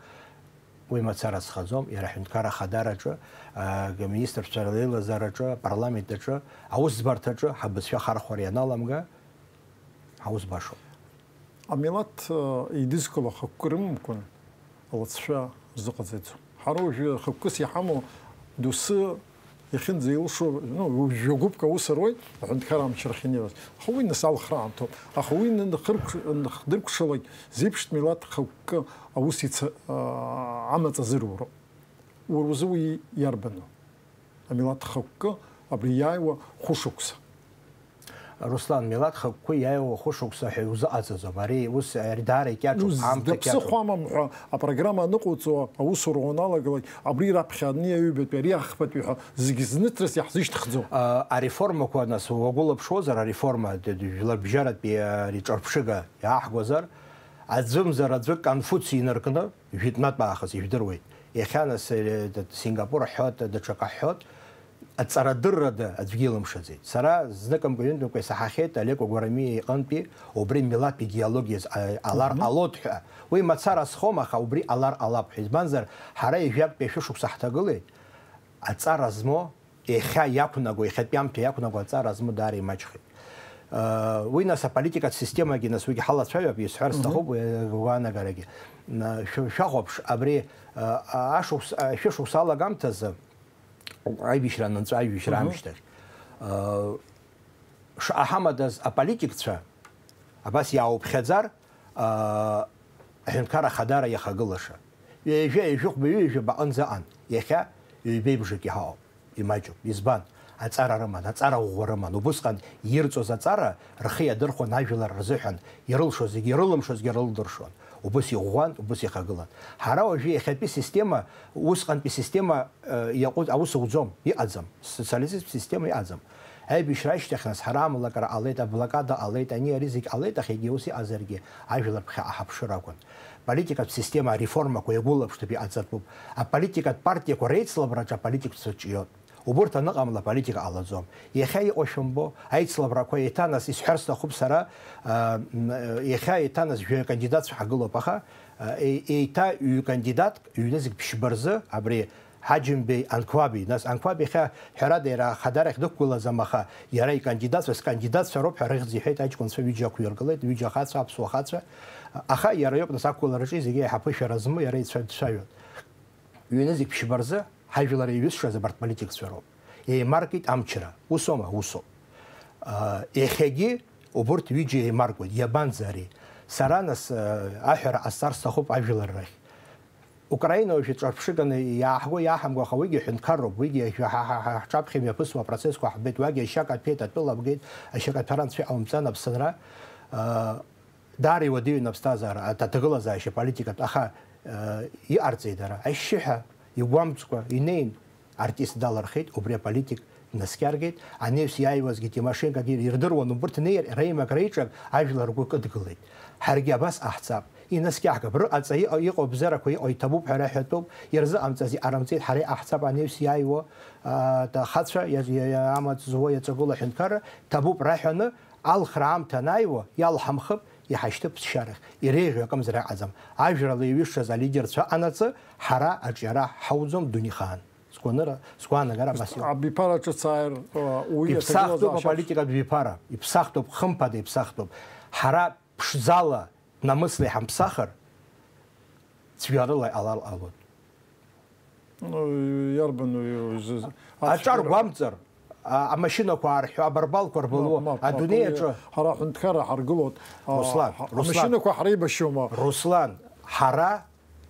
Уи мацара зхаӡом, иара аҳәынҭқарра ахадараҿы, а, аминистрцәа реилазаараҿы, апарламент аҿы, аусӡбарҭаҿы ҳабызшәа ахархәара ианаламга, ҳаус башоуп. Амилаҭ, э, еидызкыло ахықәкы рымамкәан, алыҵшәа рзыҟаҵаӡом. Ҳара уажәы хықәкыс иҳамоу доусы иахьынӡаилшо, ну, жәа гәыԥк аус руеит, аҳәынҭқар амчра ахьынеиуаз. Аха уи нас алхра аамҭоуп. Аха уи нхыркә-, нхдыркәшалак зеиԥштә милаҭ хықәкы аус ица-, а, амаҵ азыруроуп. Уара узы уи иарбану? Амилаҭ хықәкы абри иааиуа хәышықәса. Руслан, милаҭ хықәкы иааиуа хәышықәса ҳәа иузыҟаҵаӡом. Ари ус, ари даара икьаҿуп, Ус аамҭа кьаҿуп. Даԥсыхәамам ҳәа апрограмма аныҟоуҵо, аусура уаналагалак, абри раԥхьа ани аҩбатәи, ари ахԥатәи ҳәа зегь зныҭрас иаҳзышьҭыхӡом. А, ареформақәа, нас, уагәылаԥшуазар, ареформа, д-, д-, жәларбжьаратәи ари ҿырԥшыга иааҳгозар, аӡәымзар аӡәы Конфуци инаркны, жәытәнатә аахыс ижәдыруеит. Иахьа, нас, э, д-, Сингапур ҳҳәоит, даҽакы ҳҳәоит, аҵарадыррада аӡәгьы илымшаӡеит. Сара зныкымкәа-ҩынтәымкәа исаҳахьеит Олеко Гәарамиа иҟынтәи убри милаҭтә идеологиаз, а, ҟалар Мгм. ҟалоит ҳәа. Уи мацара схом, аха убри ҟалар ҟалап ҳәа. Избанзар, ҳара ҩажәи актәи ашәышықәса ҳҭагылеит, аҵара змоу, иахьа иақәнаго, иахьатәи амҭа иақәнаго аҵара змоу даара имаҷхеит. Э, уи нас аполитикатә системагьы, нас, уигьы ҳалацәажәап, исҳәар Мгм. сҭахуп, уи агәаанагарагьы. Н-, шәа-, шәахәаԥш, абри, э, ашықәс-, ашәышықәса алагамҭазы, аибашьра анынҵәа, аибашьра Мгм. амышьҭахь, э, шаҟа ҳамадаз аполитикцәа абас иаауԥхьаӡар, аа, аҳәынҭқарра ахадара иахагылаша. Ҩажәа, ҩажәихәба, ҩажәаба аҟынӡа ыҟан. Иахьа ҩбеи бжаки ҳаҟоуп. Имаҷуп. Избан? Аҵара рыман, аҵара ӷәӷәа рыман. Убысҟан ирҵоз аҵара рхы иадырхәон ажәлар рзыҳәан, ирылшоз зегьы, ирылымшозгьы рылдыршон. Убыс иӷәӷәан, убыс ихагылан. Ҳара уажәы иахьатәи система, усҟантәи система, э, иаҟәыҵ-, аус ауӡом, иҟаӡам. Социалисттә система иҟаӡам. Аибашьра ашьҭахь, нас, ҳара амлакра ҟалеит, аблокада ҟалеит, ани ари зегь ҟалеит, аха егьа ус иҟазаргьы, ажәлар ԥхьаҟа ҳаԥшыр акәын. Политикатә система ареформақәа иагәылаԥштәуп, иҟаҵатәуп. Аполитикатә партиақәа реицлабраҿы аполитикцәа ҿиоит. Убырҭ аныҟамла, аполитика ҟалаӡом. Иахьа иҟоу шәымбо, аицлабрақәа еиҭа, нас, исҳәар сҭахуп сара, а, м, иахьа еиҭа, нас, жәаҩа кандидатцәа ҳагылоуп, аха, а, е-, еиҭа ҩ-кандидатк, ҩнызқь ԥшьба рзы, абри Ҳаџьымбеи Анқәаби, нас, Анқәаби иахьа, ҳәарада, иара Ахадарахь дықәгылаӡам, аха иара икандидатцәа, скандидатцәа роуп ҳәа рыхьӡ иҳәеит, аҷкәынцәа ҩыџьа ақәиргылеит, ҩыџьа ахацәа, аԥсуа хацәа, аха иара иоуп, нас, ақәгылараҿы зегьы еиҳа аԥышәара змоу, иара ицәа-, дцәажәон. Ҩнызқь ԥшьба рзы ҳажәлар еиҩызшаз абарҭ политикцәа роуп. Еимаркит амчра. Усоума? Усоуп. Иахьагьы убурҭ ҩыџьа еимаркуеит, иабанӡари? Сара, нас, аҳәара ҟасҵар сҭахуп ажәлар рахь. Украина уажәы ҿырԥшыганы иааҳго, иааҳамго, аха уигьы ҳәынҭқарроуп, уигьы ҳа-, ҳа-, ҳа-, ҳаҿаԥхьа имҩаԥысуа апроцессқәа ҳбеит, уагьы ашьа каҭәеит, атәыла абгеит, ашьа каҭәара анцәа иҟаумҵан, Аԥсынра, даара иуадаҩын аԥсҭазаара, аҭагылазаашьа политикатә, аха, э, иҟарҵеи дара? Ашьшьыҳәа, игәамҵкәа, инеин, артист далырхит, убри аполитик днаскьаргеит, анеҩс иааиуазгьы Тимошенкогьы ирдыруан, убырҭ неир, реимак-реиҿак ажәлар ргәы кыдгылеит. Ҳаргьы абас ҟаҳҵап, инаскьаҳгап, рыҟаҵа иҟа-, иҟоу абзиарақәа иҟоу иҭабуп ҳәа раҳәатәуп, ирзыҟамҵази ҟарымҵеит, ҳара иҟаҳҵап, анеҩс иааиуа, а, ахацәа, иа-, иа-, иа-, амаҵ зуа иаҿагылоу аҳәынҭқарра, ҭабуп раҳәаны, алхра аамҭа анааиуа, иалҳамхып, иҳашьҭып ԥсшьарахь. Иреиӷьу акымзар ыҟаӡам. Ажәрала иҩышаз алидерцәа анаҵы, ҳара аҿиара ҳауӡом дунеихаан. Сгәаныра, сгәаанагара абас иоуп. Абиԥара ҿыц ааир, уи иԥсахтәуп иаҭагылазаашьа. Аполитикатә биԥара, иԥсахтәуп, хымԥада иԥсахтәуп. Ҳара ԥшӡала, намысла иҳамԥсахыр, цәгьарыла иҟалар ҟалоит. Ну, иарбану, изыз-, Аҿар ацәгьара? Гәамҵыр, а-, амашьынақәа аарҳәо, абарбалқәа рбылуа, Мап, мап, мап, адунеи уи аҿы. Ҳара аҳәынҭқарра ҳаргылоит. А, Руслан, ҳа-, Руслан. Амашьынақәа ҳреибашьуама? Руслан, ҳара,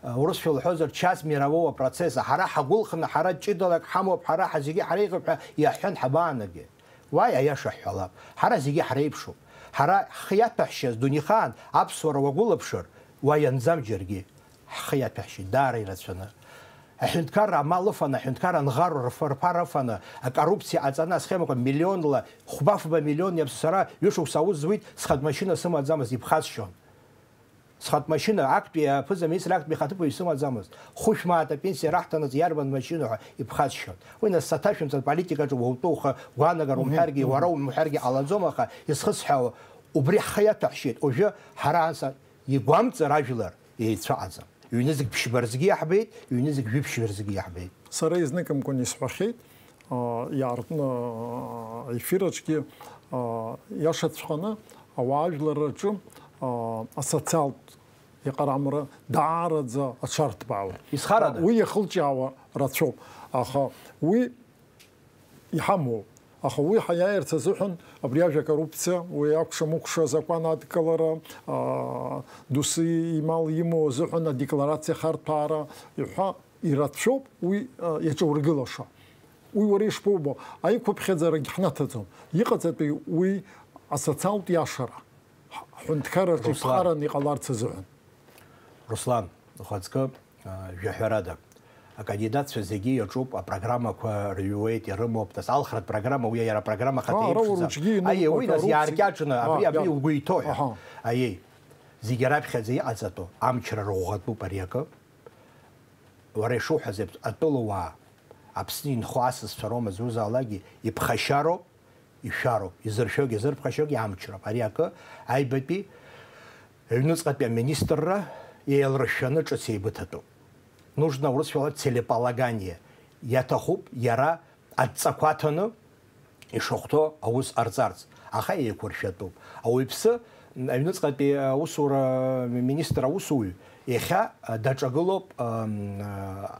а, урысшәа лҳәозар, часть мирового процесса, ҳара ҳагәылхны, ҳара ҷыдалак ҳамоуп, ҳара ҳа-, зегьы ҳареиӷьуп ҳәа иаҳҳәан ҳабаанагеи? Уаи, аиаша ҳҳәалап, ҳара зегьы ҳреиԥшуп. Ҳара ҳхы иаҭәаҳшьаз дунеихаан аԥсуара уагәылаԥшыр, уаҩ анӡам џьаргьы. Ҳхы иаҭәаҳшьеит даара ирацәаны. Аҳәынҭқарра амал ыфаны, аҳәынҭқарра анӷару рф-, рԥара ыфаны, акоррупциа ҟаҵаны, асхемақәа миллионла, хәба-фба миллион иаԥсо, сара ҩышықәса аус зуит, схатә машьына сымаӡамызт, иԥхасшьон. Схатә машьына, актәи аԥыза-министр, актәи ахаҭыԥуаҩ сымаӡамызт. Хәышә мааҭ апенсиа раҳҭанаҵ иарбан машьына ҳәа иԥхасшьон. Уи нас саҭашәымҵан политикаҿы уаҩтәы ухы гәаанагар умҳәаргьы, уара умҳәаргьы ҟалаӡом, аха исхысҳәаауа, убри ҳхы иаҭәаҳшьеит. Уажәы ҳара анса игәамҵыр ажәлар еицәаҟаӡам. Ҩнызқь ԥшьба рзгьы иаҳбеит, ҩнызқь жәиԥшьба рзгьы иаҳбеит. Сара изныкымкәан исҳәахьеит, аа, иаартны, аа, ефир аҿгьы, аа, иашаҵәҟьаны ауаажәларраҿы, аа, асоциалтә еиҟарамра даараӡа аҽарҭбаауеит. Изхарада? Уи иахылҿиаауа рацәоуп, аха уи иҳамоуп. Аха уи ҳаиааирц азыҳәан абри ажәа коррупциа, уи акәша-мыкәша азакәан адкылара, аа, доусы имал имоу азыҳәан адекларациа ахарҭәаара, иҳәа, ирацәоуп уи, а, иаҿаургылаша. Уи уара ишԥоубо? Аиқәыԥхьаӡарагь ҳнаҭаӡом. Иҟаҵатәи уи асоциалтә иашара. Ҳ-, ҳҳәынҭқарраҿы Руслан. Иԥхаран иҟаларц азыҳәан. Руслан, ухаҵкы, а, жәаҳәарада, акандидатцәа зегьы иаҿуп, апрограммақәа рыҩуеит, ирымоуп, нас алхратә программа, уи иара апрограмма хада А, ара иԥшӡам. Урыҿгьы Аиеи, инықәлоит уи нас коррупциа. Иааркьаҿны, А, абри, абри иа- угәы иҭоу ҳәа. Аҳа. Аиеи, зегь раԥхьаӡа иҟаҵатәу амчра рӷәӷәатәуп ари акы. Уара ишуҳәаз еиԥш, атәылауаа, Аԥсны инхо асасцәа роума зузаалакгьы, иԥхашьароуп, ишәароуп, изыршәогьы, изырԥхашьогьы амчроуп. Ари акы аҩбатәи, аҩныҵҟатәи аминистрра еилрышәшәаны ҿыц еибыҭатәуп. Нужно, урысшәала, целеполагание. Иаҭахуп иара адҵақәа ҭаны ишахәҭоу аус ҟарҵарц, аха еиқәыршәатәуп. Ауаҩԥсы, аҩныҵҟатәи аусура министр аусуҩ, иахьа даҿагылоуп, ам,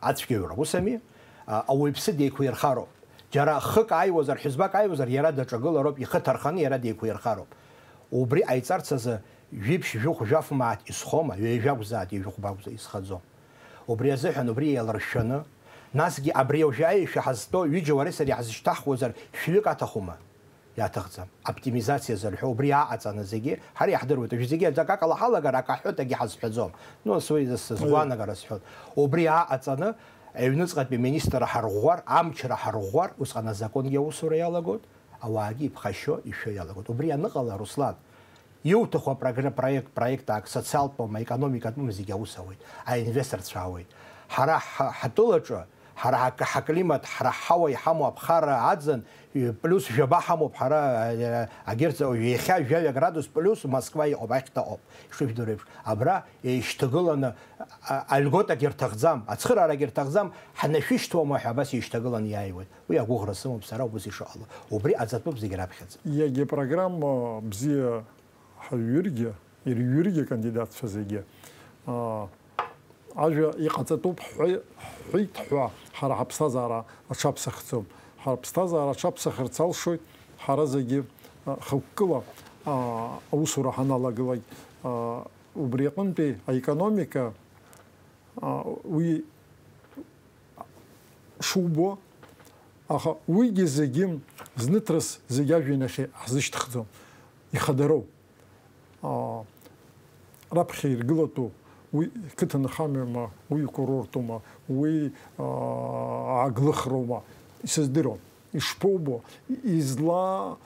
ацәгьаҩра, ус ами? Ауаҩԥсы деиқәирхароуп. Џьара хык ааиуазар, ҳәызбак ааиуазар, иара даҿагылароуп, ихы ҭарханы иара деиқәирхароуп. Убри ҟаиҵарц азы жәиԥшь, жәохә, жәаф мааҭ исхома, ҩажәа акәзааит, ҩажәа хәба акәзааит, исхаӡом. Убри азыҳәан убри еиларшәшәаны, насгьы абри уажәы аишәа ҳазтәоу ҩыџьа уареи сареи ҳазышьҭаҳхуазар, шәҩык аҭахума? Иаҭахӡам. Оптимизациа зырҳәо убри ааҟаҵаны зегьы, ҳара иаҳдыруеит, уажә зегьы аӡак акала ҳалагар, акы аҳәоит, акгьы ҳазҳәаӡом. Ну, сгәы, сгәаанагара сҳәоит. Убри ааҟаҵаны, аҩныҵҟатәи аминистр ҳарӷәӷәар, амчра ҳарӷәӷәар, усҟан азаконгьы аусура иалагоит, ауаагьы иԥхашьо, ишәо иалагоит. Убри аныҟала, Руслан, иуҭаху апрогра-, проект, проектак, социалтәума, економикатәума, зегьы аус ауеит, аинвесторцәа ауеит. Ҳара ҳ-, ҳтәылаҿы, ҳара ҳак-, ҳаклимат, ҳара ҳҳауа иҳамоу аԥхарра аӡын, плюс жәаба ҳамоуп ҳара, а, агерц-, иахьа жәаҩа градус плюс Москва иҟоуп, ахьҭа ыҟоуп, ишыжәдыруа еиԥш. Абра еишьҭагыланы, а, альготак ирҭахӡам, ацхыраарагь ирҭахӡам, ҳнашәышьҭуама ҳәа абас еишьҭагыланы иааиуеит. Уи агәыӷра сымоуп сара убас ишыҟало. Убри аӡатәуп зегь раԥхьаӡа. Иагьа программа бзиа ҳаҩыргьы, ирҩыргьы акандидатцәа зегьы, аа, ажәа иҟаҵатәуп ҳҳәеи-, ҳҳәеит ҳәа, ҳара ҳаԥсҭазаара аҽаԥсахӡом. Ҳара ҳаԥсҭазаара аҽаԥсахырц алшоит ҳара зегьы, Хықәкыла аусура ҳаналагылак, убри аҟынтәи аекономика, уи шубо, аха уигьы зегьы зныҭрыс зегьы ажәҩан ахь ҳзышьҭыхӡом, ихадароу. Раԥхьа иргылатәу уи қыҭанхамҩоума, уи курортума, уи ааглыхроума, исыздыруам. Ишԥоубо, изла-,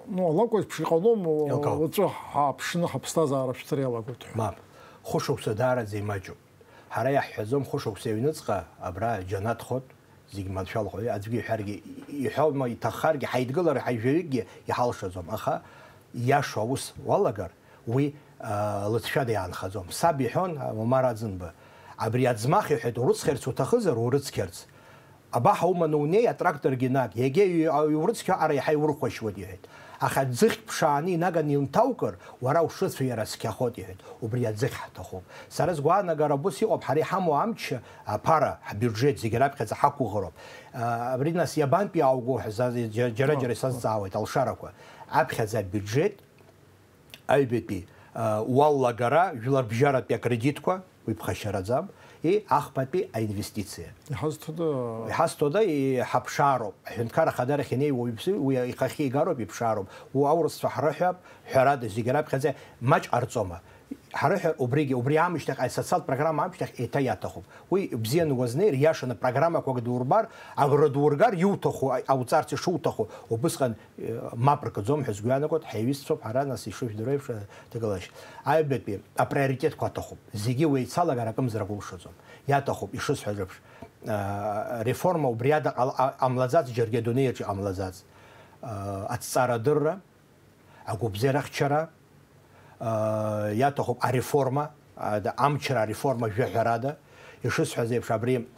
ну, алакә еиԥш иҟалом, Иалкаауп. Уаҵәы ҳааԥшны ҳаԥсҭазаара шәҭыр иалагоит ҳәа. Мап, хәышықәса даараӡа имаҷуп. Ҳара иаҳҳәаӡом хәышықәса аҩныҵҟа абра џьанаҭхоит, зегь маншәалахо, аӡәгьы иҳәаргьы, иҳәома, иҭаххаргьы, ҳаидгылар ҳажәаҩыкгьы иҳалшаӡом, аха иашоу аус уалагар, уи, аа, лыҵшәада иаанхаӡом. Саб иҳәон, Омар Аӡынба, абри аӡмах, иҳәеит, урыцхьарц уҭахызар, урыцқьарц. Абаҳа уманы унеи, атракторгьы наг, егьа иу-, иурыцқьо ара иаҳа иурхәашьуеит, иҳәеит. Аха аӡыхь ԥшааны инаганы илҭаукыр, уара ушыцәа иара цқьахоит, иҳәеит. Убри аӡыхь ҳҭахуп. Сара сгәаанагара убыс иҟоуп, ҳара иҳамоу амч, аԥара, ҳбиуџьет зегь раԥхьаӡа ҳақәгәыӷроуп. А, абри нас иабантәи аауго ҳәа са-, џьа-, џьара-џьара исазҵаауеит алшарақәа. Аԥхьаӡа абиуџьет аҩбатәи, а, уаллагара, жәларбжьаратәи акредитқәа, уи ԥхашьараӡам, и ахԥатәи аинвестициа. Иҳазҭода? Иҳазҭода, иҳаԥшаароуп. Аҳәынҭқарра ахадарахь инеиуа уаҩԥсы, уи ихахьы игароуп, иԥшаароуп. Уи аурысцәа ҳрыҳәап, ҳәарада, зегь раԥхьаӡа маҷ ҟарҵома? Ҳрыҳәар, убригьы, убри аамышьҭахь, аи-, асоциалтә программа аамышьҭахь еиҭа иаҭахуп. Уи бзианы уазнеир, иашаны программақәак дурбар, агәра дургар, иуҭаху, а-, ауҵарц ишуҭаху, убысҟан Мап ркӡом ҳәа сгәы иаанагоит, ҳаиҩызцәоуп ҳара, нас, ишыжәдыруа еиԥш, аҭагылашьа. Аҩбатәи априоритетқәа аҭахуп. Зегьы уеицалагар акымзарак улшаӡом. Иаҭахуп, ишысҳәаз еиԥш, а, реформа убри ада ҟал-, а-, ҟамлаӡац, џьаргьы адунеи аҿы иҟамлаӡац. А, аҭҵаарадырра, агәабзиарахьчара, а, иаҭахуп ареформа, а, да, амчра ареформа жәаҳәарада. Ишысҳәаз еиԥш, абри,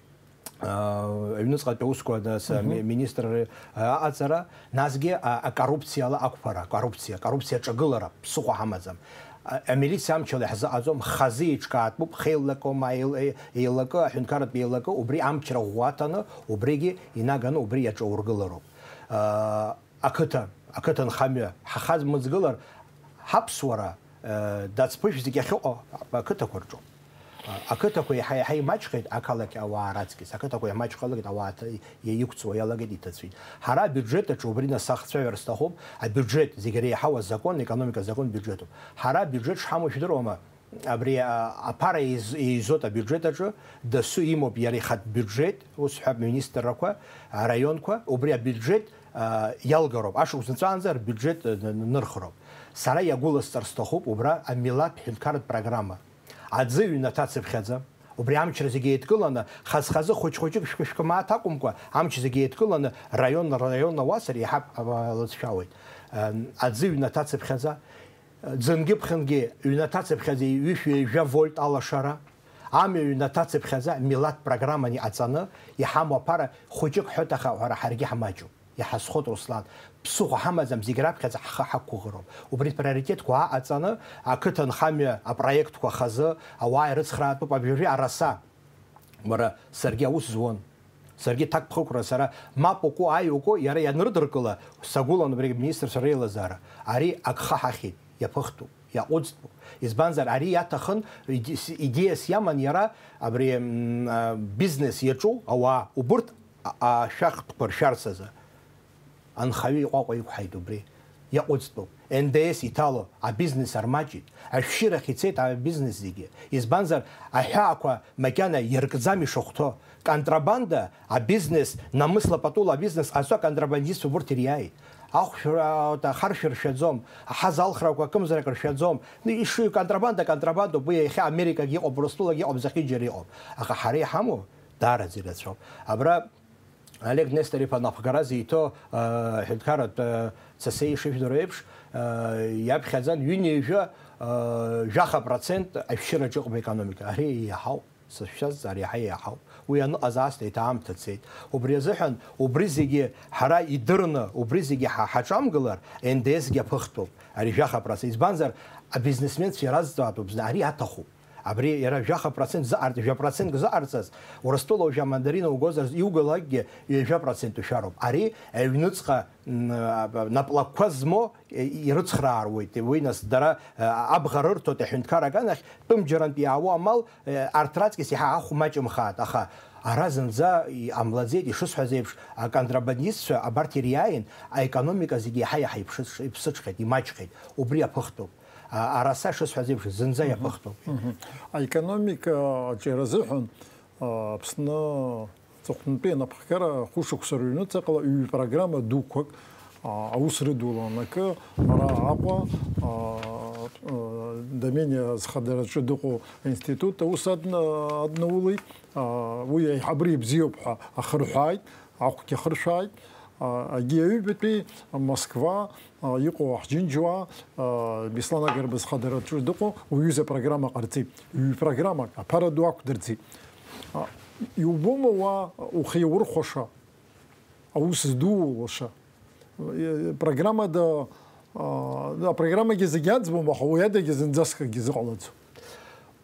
а, аҩныҵҟатәи аусқәа, нас, Мгм. ми-, министрра, а, аҟаҵара, насгьы, а, акоррупциала ақәԥара, коррупциа, коррупциа аҿагылара, ԥсыхәа ҳамаӡам. А, амилициа амчала иаҳзыҟаҵом, хазы еиҿкаатәуп, хеиллакома, еил-, е-, еилакы, аҳәынҭқарратә еилакы, убри амчра ӷәӷәа аҭаны, убригьы инаганы убри иаҿаургылароуп. А, ақыҭа, ақыҭанхамҩа ҳахаз мыӡгылар, ҳаԥсуара, э, дацԥышә зегь ахьыҟоу ақыҭақәа рҿоуп. А, ақыҭақәа еиҳа-еиҳа имаҷхеит, ақалақь ауаа раҵкыс. Ақыҭақәа имаҷхалакеит, ауаа ҭа-, иа-, иқәҵуа иалагеит, иҭацәит. Ҳара абиуџьет аҿы убри насахцәажәар сҭахуп, абиуџьет, зегь реиҳау азакон, аекономика азакон биуџьетуп. Ҳара абиуџьет шҳамоу шәдыруама? Абри, а, аԥара еиз-, еизоит абиуџьет аҿы, дасу имоуп иара ихатә биуџьет, ус ҳәа, министррақәа, араионқәа, убри абиуџьет, а, иалгароуп, ашықәс нҵәаанӡа рбиуџьет, а, н-, н-, нырхроуп. Сара иагәыласҵар сҭахуп убра амилаҭ ҳәынҭқарратә программа. Аӡы ҩнаҭа цыԥхьаӡа, убри амчра зегьы еидкыланы, хаз-хазы, хәыҷ-хәыҷык, шәкы-шәкы мааҭ акәымкәа, амч зегьы еидкыланы, раион, раион ауасыр еиҳа, а, лыҵшәауеит. Ам, аӡы ҩнаҭа цыԥхьаӡа, Ӡынгьы-ԥхынгьы ҩнаҭа цыԥхьаӡа ҩышәи ҩажәа вольт алашара, амҩа ҩнаҭа цыԥхьаӡа милаҭ программан иҟаҵаны иҳамоу аԥара хәыҷык ҳҳәоит, аха ҳара ҳаргьы ҳмаҷуп. Иҳазхоит, Руслан, ԥсыхәа ҳамаӡам, зегь раԥхьаӡа ҳхы ҳақәгәыӷроуп. Убри приоритетқәа аҟаҵаны, ақыҭанхамҩа апроектқәа хазы, ауаа ирыцхраатәуп абыржәы араса. Уара, саргьы аус зуан. Саргьы ҭакԥхықәра, сара мап укәу, ааи укәу, иара ианрыдыркыла, сагәылан убригь министрцәа реилазаара. Ари агха ҳахьит, иаԥыхтәуп, иаҟәыҵтәуп. Избанзар, ари иаҭахын, иди-, с-, идеиас иаман иара, абри, м, а, бизнес иаҿу ауаа, убырҭ, а, ашәахтәқәа ршәарц азы. Анхаҩы иҟәаҟәа иқәҳаит убри. Иаҟәыҵтәуп. Н Д С иҭало абизнес армаҷит. Ашәшьырахь ицеит абизнес зегьы. Избанзар, аҳәаақәа макьана иаркӡам ишахәҭоу. Контрабанда, абизнес, намысла патула абизнес ҟазҵо аконтрабандистцәа убырҭ ириааит. Ахәшә ра-, ахаршә ршәаӡом, аҳазалхрақәа акымзарак ршәаӡом. Иши контрабанда, контрабандоуп, уи иахьа Америкагьы иҟоуп, Урыстәылагьы иҟоуп, зехьынџьара иҟоуп. Аха ҳара иҳамоу даараӡа ирацәоуп. Абра Олег Нестор-иԥа анапхгара зиҭо, э, ҳәынҭқарратә, э, цасеи ишыжәдыруа еиԥш, э, иаԥхьаӡан ҩынҩажәа, э, жәаха процент ашәшьыраҿы ыҟоуп аекономика. Ари еиҳауп, сышшәаз, ари иаҳа еиҳауп. Уи аныҟаз аасҭа еиҭа аамҭа цеит. Убри азыҳәан, убри зегьы ҳара идырны, убри зегьы ҳа-, ҳаҿамгылар, Н Д С-гьы аԥыхтәуп, ари жәаха процент. Избанзар, абизнесменцәа иаразҵаатәуп зны, ари аҭахуп. Абри иара жәаха процент зыҟарҵ-, жәа процентк зыҟарҵаз, Урыстәыла уажәы амандарина угозар, иугалакгьы ҩажәа процент ушәароуп. Ари аҩныҵҟа, м, а, наплакқәа змоу, и-, ирыцхрааруеит. Уи нас дара, а, абӷа рырҭоит аҳәынҭқар аганахь, тәымџьарантә иаауа амал, а, арҭ раҵкыс иаҳа ахә маҷымхааит, аха ара зынӡа иҟамлаӡеит, ишысҳәаз еиԥш, аконтрабандистцәа абарҭ ириааин, аекономика зегьы иаҳа-иаҳа иԥшыҽ-, иԥсыҽхьеит, имаҷхеит. Убри аԥыхтәуп. А, араса шысҳәаз еиԥш, зынӡа иаԥыхтәуп. Мгм. Аекономика аҿиаразыҳәан, а, Аԥсны аҵыхәтәантәи анапхгара хәышықәса рыҩнуҵаҟала ҩ-программа дуқәак, а, аус рыдуланакы, ара Аҟәа, а, а, Домениа зхадараҿы дыҟоу аинститут аус адна-, аднаулеит. А, уи аиҳабыра ибзиоуп ҳәа ахырҳәааит, ахәгьы ахыршәааит. А, егьи аҩбатәи Москва, а, иҟоу ҳџьынџьуаа, а, Беслан Агрба зхадараҿы дыҟоу уҩыза программа ҟарҵеит. Ҩ-программак аԥара ду ақәдырҵеит. А, иубома уа ухы иаурхәаша, аус здуу лаша? Э, программада, а, апрограммагьы зегьы аӡбом, аха уи адагьы зынӡаскгьы зыҟалаӡом.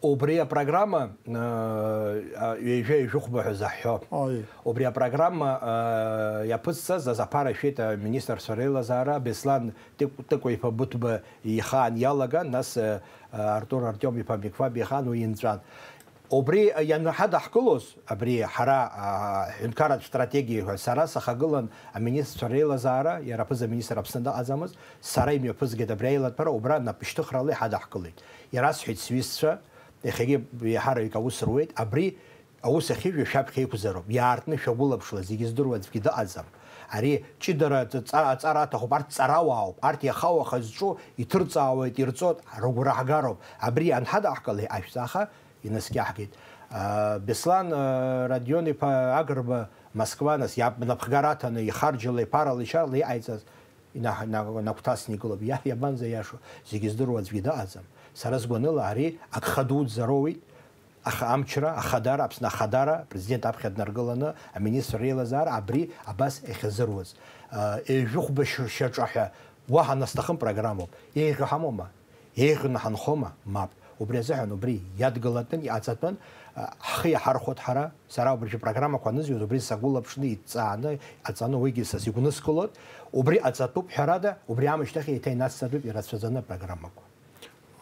Убри апрограмма, э, а, ҩажәа ҩажәихәба ҳәа заҳҳәо. Аи. Убри апрограмма, э, иаԥызҵаз азы аԥара шәеит аминистрцәа реилазаара, Беслан Тык-, Тыкәа-иԥа Быҭәба ихаан иалаган, нас, э, Артур Артиом-иԥа Миқәаб ихаан уи инҵәан. Убри ианҳадаҳкылоз, абри ҳара, а, ҳҳәынҭқарратә стратегиа ҳәа сара сахагылан аминистрцәа реилазаара, иара аԥыза-министр Аԥсны дыҟаӡамызт, сара имҩаԥызгеит абри аилатәара, убра напышьҭыхрала иҳадаҳкылеит. Ирасҳәеит сҩызцәа, иахьагьы еиҳараҩык аус руеит, абри аус ахьыжәу шәаԥхьа иқәзароуп, иаартны шәагәылаԥшла, зегьы здыруа аӡәгьы дыҟаӡам. Ари ҷыдара ҵа-, аҵара аҭахуп, арҭ ҵарауаауп, арҭ иаха-уаха зҿу иҭырҵаауеит, ирҵоит, рыгәра ҳгароуп, абри анҳадаҳкылеи ашәҵаха инаскьаҳгеит. А, Беслан, а, Родион-иԥа Агрба Москва, нас иаб-, напхгара аҭаны, ихарџьла, иԥарала, ишьарала иҟаиҵаз, Ина-, на-, нагәҭасны игылоуп. Иа-, иабанӡа иашоу? Зегьы здыруа аӡәгьы дыҟаӡам. Сара сгәаныла, ари агха дуӡӡа роуит, аха амчра, ахадара, Аԥсны ахадара, апрезидент аԥхьа днаргыланы, аминистр реилазаара абри абас иахьазыруаз. Ы, ҩажәихәба ш-, шьаҿа ҳәа уаҳа насҭахым программоуп. Еиӷьу ҳамоума? Еиӷьны ҳанхома? Мап. Убри азыҳәан убри иадгылатәын, иҟаҵатәын, а, ҳхы иаҳархәоит ҳара. Сара убригьы программақәа анызҩуаз, убри сагәылаԥшны, иҵааны, иҟаҵаны, уигьы са сигәныскылоит. Убри ҟаҵатәуп, ҳәарада, убри аамышьҭахь еиҭа инацҵатәуп ирацәаӡаны апрограммақәа.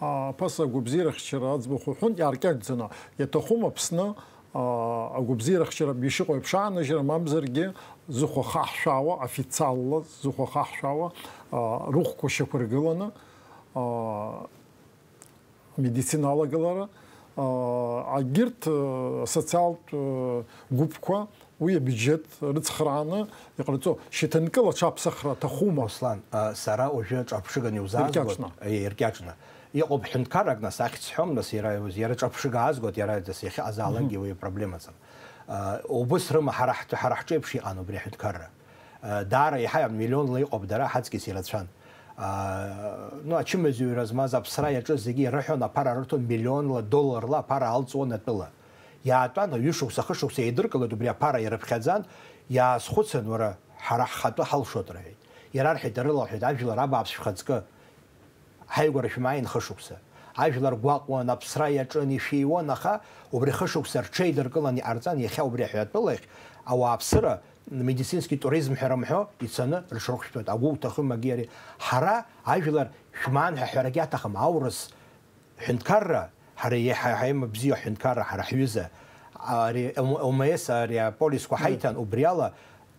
А, ԥаса агәабзиарахьчара аӡбахә уҳәон, иааркьаҿӡаны. Иаҭахума Аԥсны, а, агәабзиарахьчара ишыҟоу еиԥш ааныжьра, мамзаргьы зыхәа хаҳшәаауа, официалла зыхәа хаҳшәаауа, а, рыхәқәа шьақәыргыланы, а, амедицина алагалара, а, агьырҭ, а, асоциалтә, а, гәыԥқәа уи абиуџьет рыцхрааны иҟарҵо шьаҭанкыла аҽаԥсахра аҭахума? Руслан, а, сара уажәы ҿырԥшыганы иузаазгоит. Иркьаҿны. Е, иркьаҿны. Иҟоуп ҳәынҭқаррак, нас, ахьӡ сҳәом, нас, иара, иара ҿырԥшыга аазгоит, иара, нас, иахьыҟазаалакгьы Мгм. уи апроблемаӡам. А, убыс рыма ҳара ҳтәы, ҳара ҳҿы еиԥш иҟан убри аҳәынҭқарра. Даара еиҳа миллионла иҟоуп, дара ҳаҵкьыс ирацәан. Ну, ачымазаҩра змаз аԥсра иаҿыз зегьы ирыҳәон, аԥара рырҭон миллионла, долларла аԥара алҵуан атәыла. Иаатәан, ҩышықәса, хышықәса еидыркылеит, убри аԥара ирыԥхьаӡан, иаазхәыцын, уара, ҳара ҳхатәы ҳалшоит, рҳәеит. Ирарҳәеит, ирылалҳәеит, ажәлар абааԥс шәхаҵкы. Ҳаигәара шәмааин хышықәса. Ажәлар гәаҟуан, аԥсра иаҿын, ишәиуан, аха убри хышықәса рҽеидыркылан иҟарҵан, иахьа убри аҳәатәылахь ауааԥсыра, медицинский туризм ҳәа рымҳәо, ицаны рыҽрыхәшәтәуеит. Агәы уҭахым, агьи ари. Ҳара ажәлар шәмаан ҳәа ҳәарагьы аҭахым, аурыс ҳәынҭқарра, ҳара иаҳа, ҳаима бзиа ҳәынҭқарра, ҳара ҳҩыза, ари М-, МС ари аполисқәа Мм. ҳаиҭан, убри ала,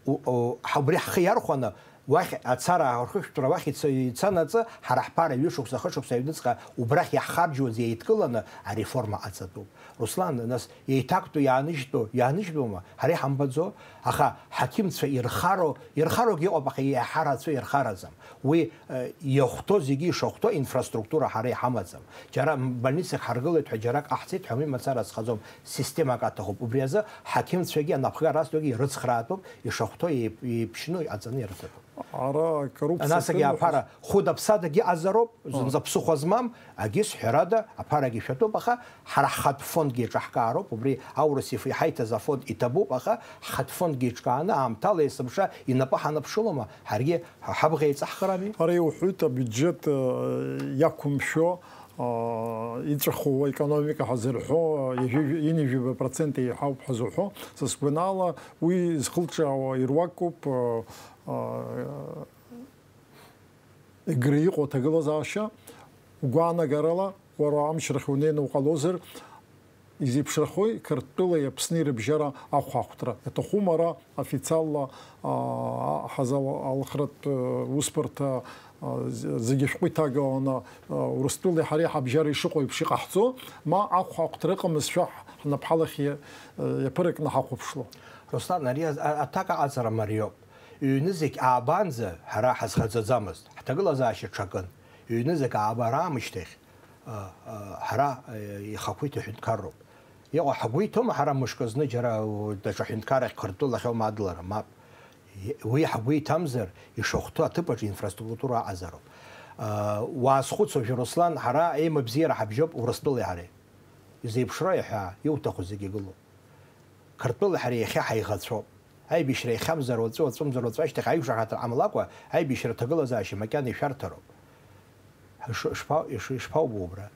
у-, у-, ҳа-, убри ҳхы иархәаны, уахь ацара, архышәтәра уахь ица-, ицанаҵы, ҳара ҳԥара ҩышықәса, хышықәса аҩныҵҟа убрахь иаҳхарџьуаз еидкыланы ареформа ҟаҵатәуп. Руслан, нас, еиҭактәу иааныжьтәу, иааныжьтәума? Ҳара иҳамбаӡо? Аха ҳақьымцәа ирхароу, ирхароугьы ыҟоуп, аха иаҳа рацәа ирхараӡам. Уи, э, иахәҭоу зегьы ишахәҭоу инфраструктура ҳара иҳамаӡам. Џьара м-, больницак ҳаргылеит ҳәа џьарак ҟаҳҵеит ҳәа уи мацара зхаӡом, системак аҭахуп. Убри азы ҳақьымцәагьы анапхгара азҭогьы ирыцхраатәуп, ишахәҭоу еип-, еиԥшьны иҟаҵаны ирыҭатәуп. Ара коррупциа Насагьы ҭыҩуа аԥара хәыда-ԥсадагьы ыҟазароуп, зынӡа ԥсыхәа змам, агьыс ҳәарада, аԥарагьы шәатәуп, аха ҳара ҳхатә фондгьы еиҿаҳкаароуп, убри аурыс иф-, иҳаиҭаз афонд иҭабуп, аха ҳхатә фондгьы еиҿкааны аамҭала есымша инапы ҳанаԥшылома, ҳаргьы ҳа-, ҳабӷа еиҵаҳхрами? Ара иуҳәоит, абиуџьет, э, иақәымшәо, иҵәаху аекономика ҳазырҳәо, ҩажәи-, ҩынҩажәи процент еиҳауп ҳазуҳәо, са сгәанала, уи зхылҿиаауа ируакуп, Егры иҟоу аҭагылазаашьа, угәаанагарала, уара амчрахь унеины уҟалозар, изеиԥшрахои Қырҭтәылеи Аԥсни рыбжьара ахәаахәҭра? Иаҭахума ара официалла, аа, ҳазал-, алхратә, э, усбарҭа, а, з-, зегьы шәҟәы иҭагаланы, а, Урыстәылеи ҳареи ҳабжьара ишыҟоу еиԥш иҟаҳҵо, ма ахәаахәҭра ыҟамызшәа ҳнапҳалахь иа-, э, иаԥыракны ҳахәаԥшло? Руслан, ари а-, а-, аҭак аҟаҵара мариоуп. Ҩны зегь аабанӡа ҳара ҳазхаҵаӡамызт, ҳҭагылазаашьа ҽакын. Ҩны зегь аабар аамышьҭахь, а, а, ҳара, а, ихақәиҭу ҳәынҭқарроуп. Иҟоу ҳгәы иҭоума ҳара мышкы зны џьара, у, даҽа ҳәынҭқаррахь Қырҭтәылахь аума адлара? Мап. И-, уи ҳгәы иҭамзар, ишахәҭоу аҭыԥаҿы инфраструктура аҟазароуп. А, уаазхәыц уажәы, Руслан, ҳара еимабзиара ҳабжьоуп Урыстәылеи ҳареи. Изеиԥшроу иаҳәа, иуҭаху зегь игылоуп. Қырҭтәылеи ҳареи иахьа ҳаиӷацәоуп. Аибашьра иахьамзар уаҵәы, уаҵәымзар уаҵәы ашьҭахь аиҩшаҳаҭра ҟамлакәа, аибашьра аҭагылазаашьа макьана ишәарҭароуп. Иш-, ишԥа-, иш-, ишԥаубо убра?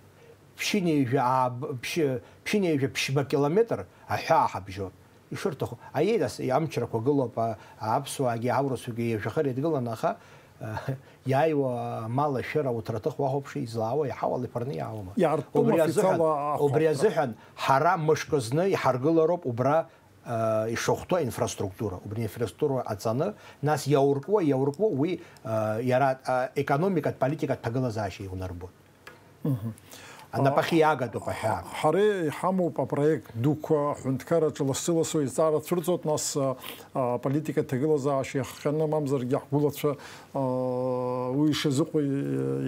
Ԥшьынҩажәа ааб-, ԥшьы-, ԥшьынҩажәа ԥшьба километр аҳәаа ҳабжьоуп. Ишырҭаху. Аиеи, нас, амчрақәа гылоуп, а-, аԥсуаагьы аурысқәагьы ҩажәа хыр еидгыланы, аха, а, иааиуа амал ашәыра уҭраҭых уахәаԥши, излаауа иаҳа уалиԥырны иаауама? Иаартума Убри азыҳәан, официалла ахәаԥшра? Убри азыҳәан ҳара мышкы зны иҳаргылароуп убра, а, ишахәҭоу аинфраструктура. Убри аинфраструктура аҵаны, нас иауркуа, иауркуа уи, а, иара, а, економикатә политикатә ҭагылазаашьа иунарбоит. Мгм. Анапахьы иаагатәуп аҳәаа. Ҳара иҳамоуп апроект дуқәа аҳәынҭқарраҿы лассы-лассы изҵаара цәырҵуеит, нас, а, аполитика аҭагылазаашьа иахҟьаны, мамзаргьы ҳгәылацәа, а, уи ишазыҟоу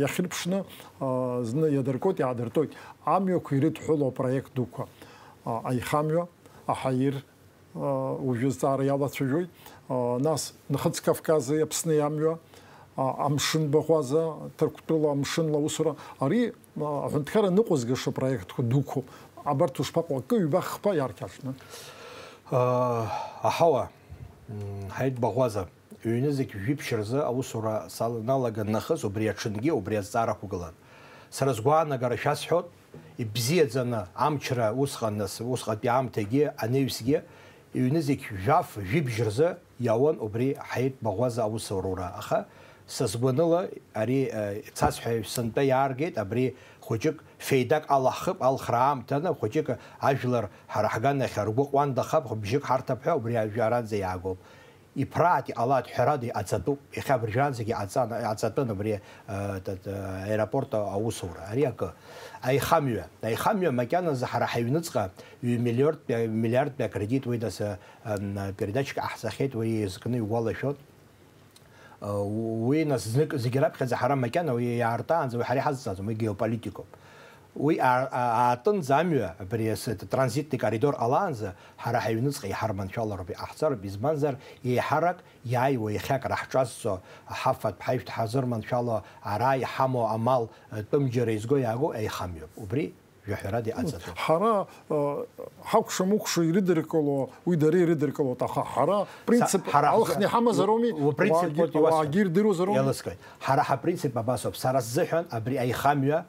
иахьырԥшны, а, зны иадыркуеит, иаадыртәоит. Амҩақәа ирыдҳәалоу апроект дуқәа, а, аихамҩа, аҳаир, уажәы азҵаара иалацәажәоит. Нас Нхыҵ Кавкази Аԥсни амҩа, амшын баӷәаза, Ҭырқәтәыла амшынла аусура. Ари аҳәынҭқарра ныҟәызгаша проектқәа дуқәоуп. Абарҭ ушԥаҟоу? Акы, ҩба, хԥа иаарқьаҿны. Аҳауа, м, ҳаит баӷәаза. Ҩнызқь жәиԥшь рзы аусура саланалаган нахыс, убри аҽынгьы убри азҵаара ықәгылан. Сара сгәаанагара шәасҳәоит, ибзиаӡаны амчра усҟан, нас, усҟатәи аамҭагьы, анаҩсгьы, ҩнызқь жәаф, жәибжь рзы иаауан убри ҳаит баӷәаза аусура. Аха са сгәаныла, ари, э, цасҳәа сынтәа иааргеит, абри хәыҷык феидак алаҳхып, алхра аамҭаны, хәыҷык ажәлар ҳара ҳганахь ргәы ҟәандахап, бжьык ҳарҭап ҳәа убри ажәа аранӡа иаагоуп. Иԥраат, иҟалаат, ҳәарада, иҟаҵатәуп. Иахьа абыржәаанӡагьы иҟаҵан, иҟаҵатәын абри, э, т-, т-, аеропорт аусура. Ари акы. Аихамҩа. Аихамҩа макьаназы ҳара ҳаҩныҵҟа ҩ-, миллиордтәи, миллиардтәи акредит уи нас, э, м, передачак ҟаҳҵахьеит, уи изкны иугәалашәоит. Э, уи нас знык зегьы раԥхьаӡа ҳара макьана уи иаартаанӡа уи ҳара иҳазҵааӡом, уи геополитикоуп. Уи а-, а-, аатынӡа амҩа, абри ас-, транзитный коридор ҟалаанӡа, ҳара ҳаҩныҵҟа иҳарманшәалароуп, иҟаҳҵароуп, избанзар, еиҳарак иааиуа иахьак раҳҿазҵо, ҳафатә, ҳаишәҭ ҳазырманшәало, ара иҳамоу амал, тәымџьара изго иаагоу еихамҩоуп. Убри жәаҳәарада иҟаҵатәуп. Ҳара, э, ҳакәша-мыкәша ирыдыркыло, уи дара ирыдыркылоит, аха ҳара принцип ҳара алхны ҳзы-, иҳамазароуми, у-, у принцип уаагьы-, вот иуасҳәо. Уаагьы ирдыруазароуми? Еилыскааит. Ҳара ҳапринцип абасоуп. Сара сзыҳәан абри аихамҩа,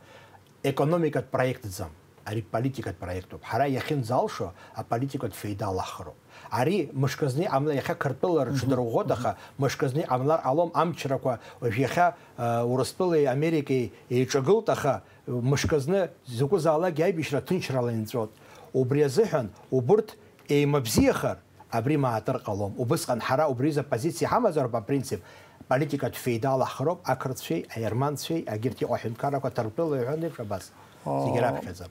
економикатә проектӡам, ари политикатә проектуп. Ҳара иахьынӡалшо аполитикатә феида алаҳхроуп. Ари мышкы зны иҟамлар, иахьа Қырҭтәыла рыҽдырӷәӷәоит, аха мышкы зны иҟамлар ҟалом, амчрақәа уажә иахьа, э, Урыстәылеи Америкеи еиҿагылт, аха мышкы зны закәызаалак аибашьра ҭынчрала инҵәот. Убри азыҳәан убырҭ еимабзиахар, абри маатыр ҟалом. Убысҟан ҳара убри рзы позициа ҳамазароуп, апринцип, политикатә феида алаҳхроуп, ақырҭцәеи, аерманцәеи, агьырҭ иҟоу аҳәынҭқаррақәа, Ҭырқәтәыла иҳәон еиԥш абас. Зегьы раԥхьаӡа.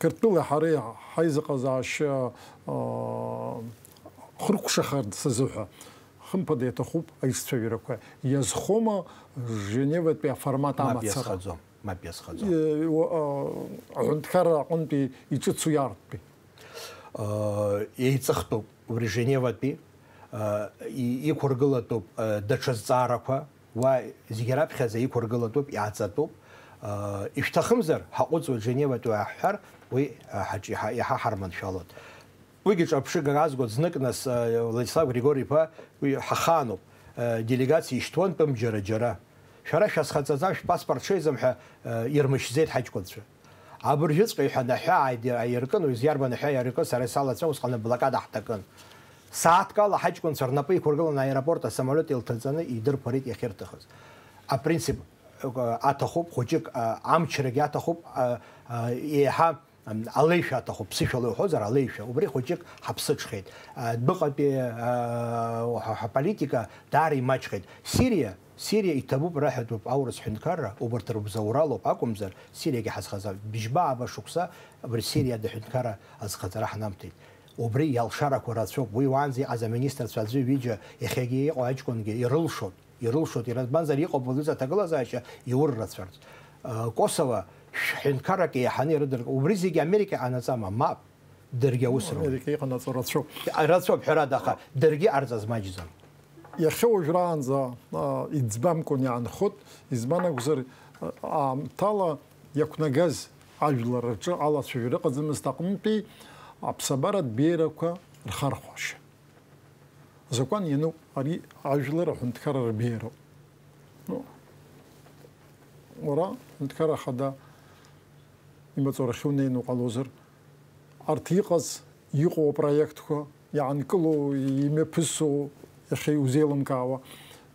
Қырҭтәылеи ҳареи ҳаизыҟазаашьа, аа, хыркәшахарц азыҳәа, хымԥада, иаҭахуп аиццәажәарақәа. Иазхома Женеватәи аформат амацара? Мап иазхаӡом, мап иазхаӡом. Е, уа-, аа, аҳәынҭқарра аҟынтәи иҿыцу иаарттәи? Еиҵыхтәуп убри Женеватәи, и-, иқәыргылатәуп, даҽа зҵаарақәа, уа зегьы раԥхьаӡа иқәыргылатәуп, иааҵатәуп. Ишәҭахымзар, ҳаҟәыҵуеит Женеватәи ҳҳәар, уи ҳаҿ-, иаҳа, иаҳа ҳарманшәалоит. Уигьы ҿырԥшыгак азгоит, знык нас, Владислав Григори-иԥа, уи ҳахаануп, делегациа ишьҭуан тәым џьара-џьара. Шәара шәазхаҵаӡам, шәпаспорт шеизам ҳәа, э, ирмышьӡеит ҳаҷкәынцәа. Абыржәыҵәҟьа иҳәан аҳәаа ааид-, аиркын, уи зиарбан аҳәаа иаркын, сара исалацәа усҟан аблокада ҳҭакын. Сааҭк ала ҳаҷкәынцәа рнапы иқәыргыланы аеропорт асамолиот илҭаҵаны идырԥарит иахьырҭахыз. Апринцип, э, аҭахуп, хәыҷык, э, амчрагьы аҭахуп, э, э, еиҳа Ам, алеишәа аҭахуп, ԥсышәала иуҳәозар, алеишәа. Убри хәыҷык ҳаԥсыҽхеит. А, дәыҟатәи, а, ҳа-, ҳаполитика даара имаҷхеит. Сириа, Сириа иҭабуп раҳәатәуп аурыс ҳәынҭқарра, убарҭ рыбзоуралоуп акәымзар, Сириагьы ҳазхаӡам. Быжьба ааба шықәса абри Сириа аҳәынҭқарра азхаҵара ҳнамҭеит. Убри иалшарақәа рацәоуп. Уи уаанӡа иҟаз аминистрцәа аӡәы ҩыџьа, иахьагьы иҟоу аҷкәынгьы ирылшоит. Ирылшоит, иара, избанзар, иҟоуп уажәы аҭагылазаашьа иуррацәарц. Э, Косово шәҳәынҭқаррак еиҳаны ирыдыркы. Убри зегьы Америка иҟанаҵама? Мап. Даргьы аус руеит. Америка иҟанаҵо рацәоуп. Рацәоуп, ҳәарада, аха даргьы ҟарҵаз маҷӡам. Иахьа уажәраанӡа, а, иӡбамкәан иаанхоит, избан акәзар, а, аамҭала иақәнагаз ажәлар рҿы алацәажәара ыҟаӡамызт аҟнытәи аԥсабаратә беиарақәа рхархәашьа. Азакәан иануп, ари ажәлар аҳәынҭқарра рбеиароуп. Ну, уара аҳәынҭқарра ахада имаҵурахьы унеины уҟалозар, арҭ иҟаз, иҟоу апроектқәа иаанкылоу, имҩаԥысуа, иахьа иузеилымкаауа,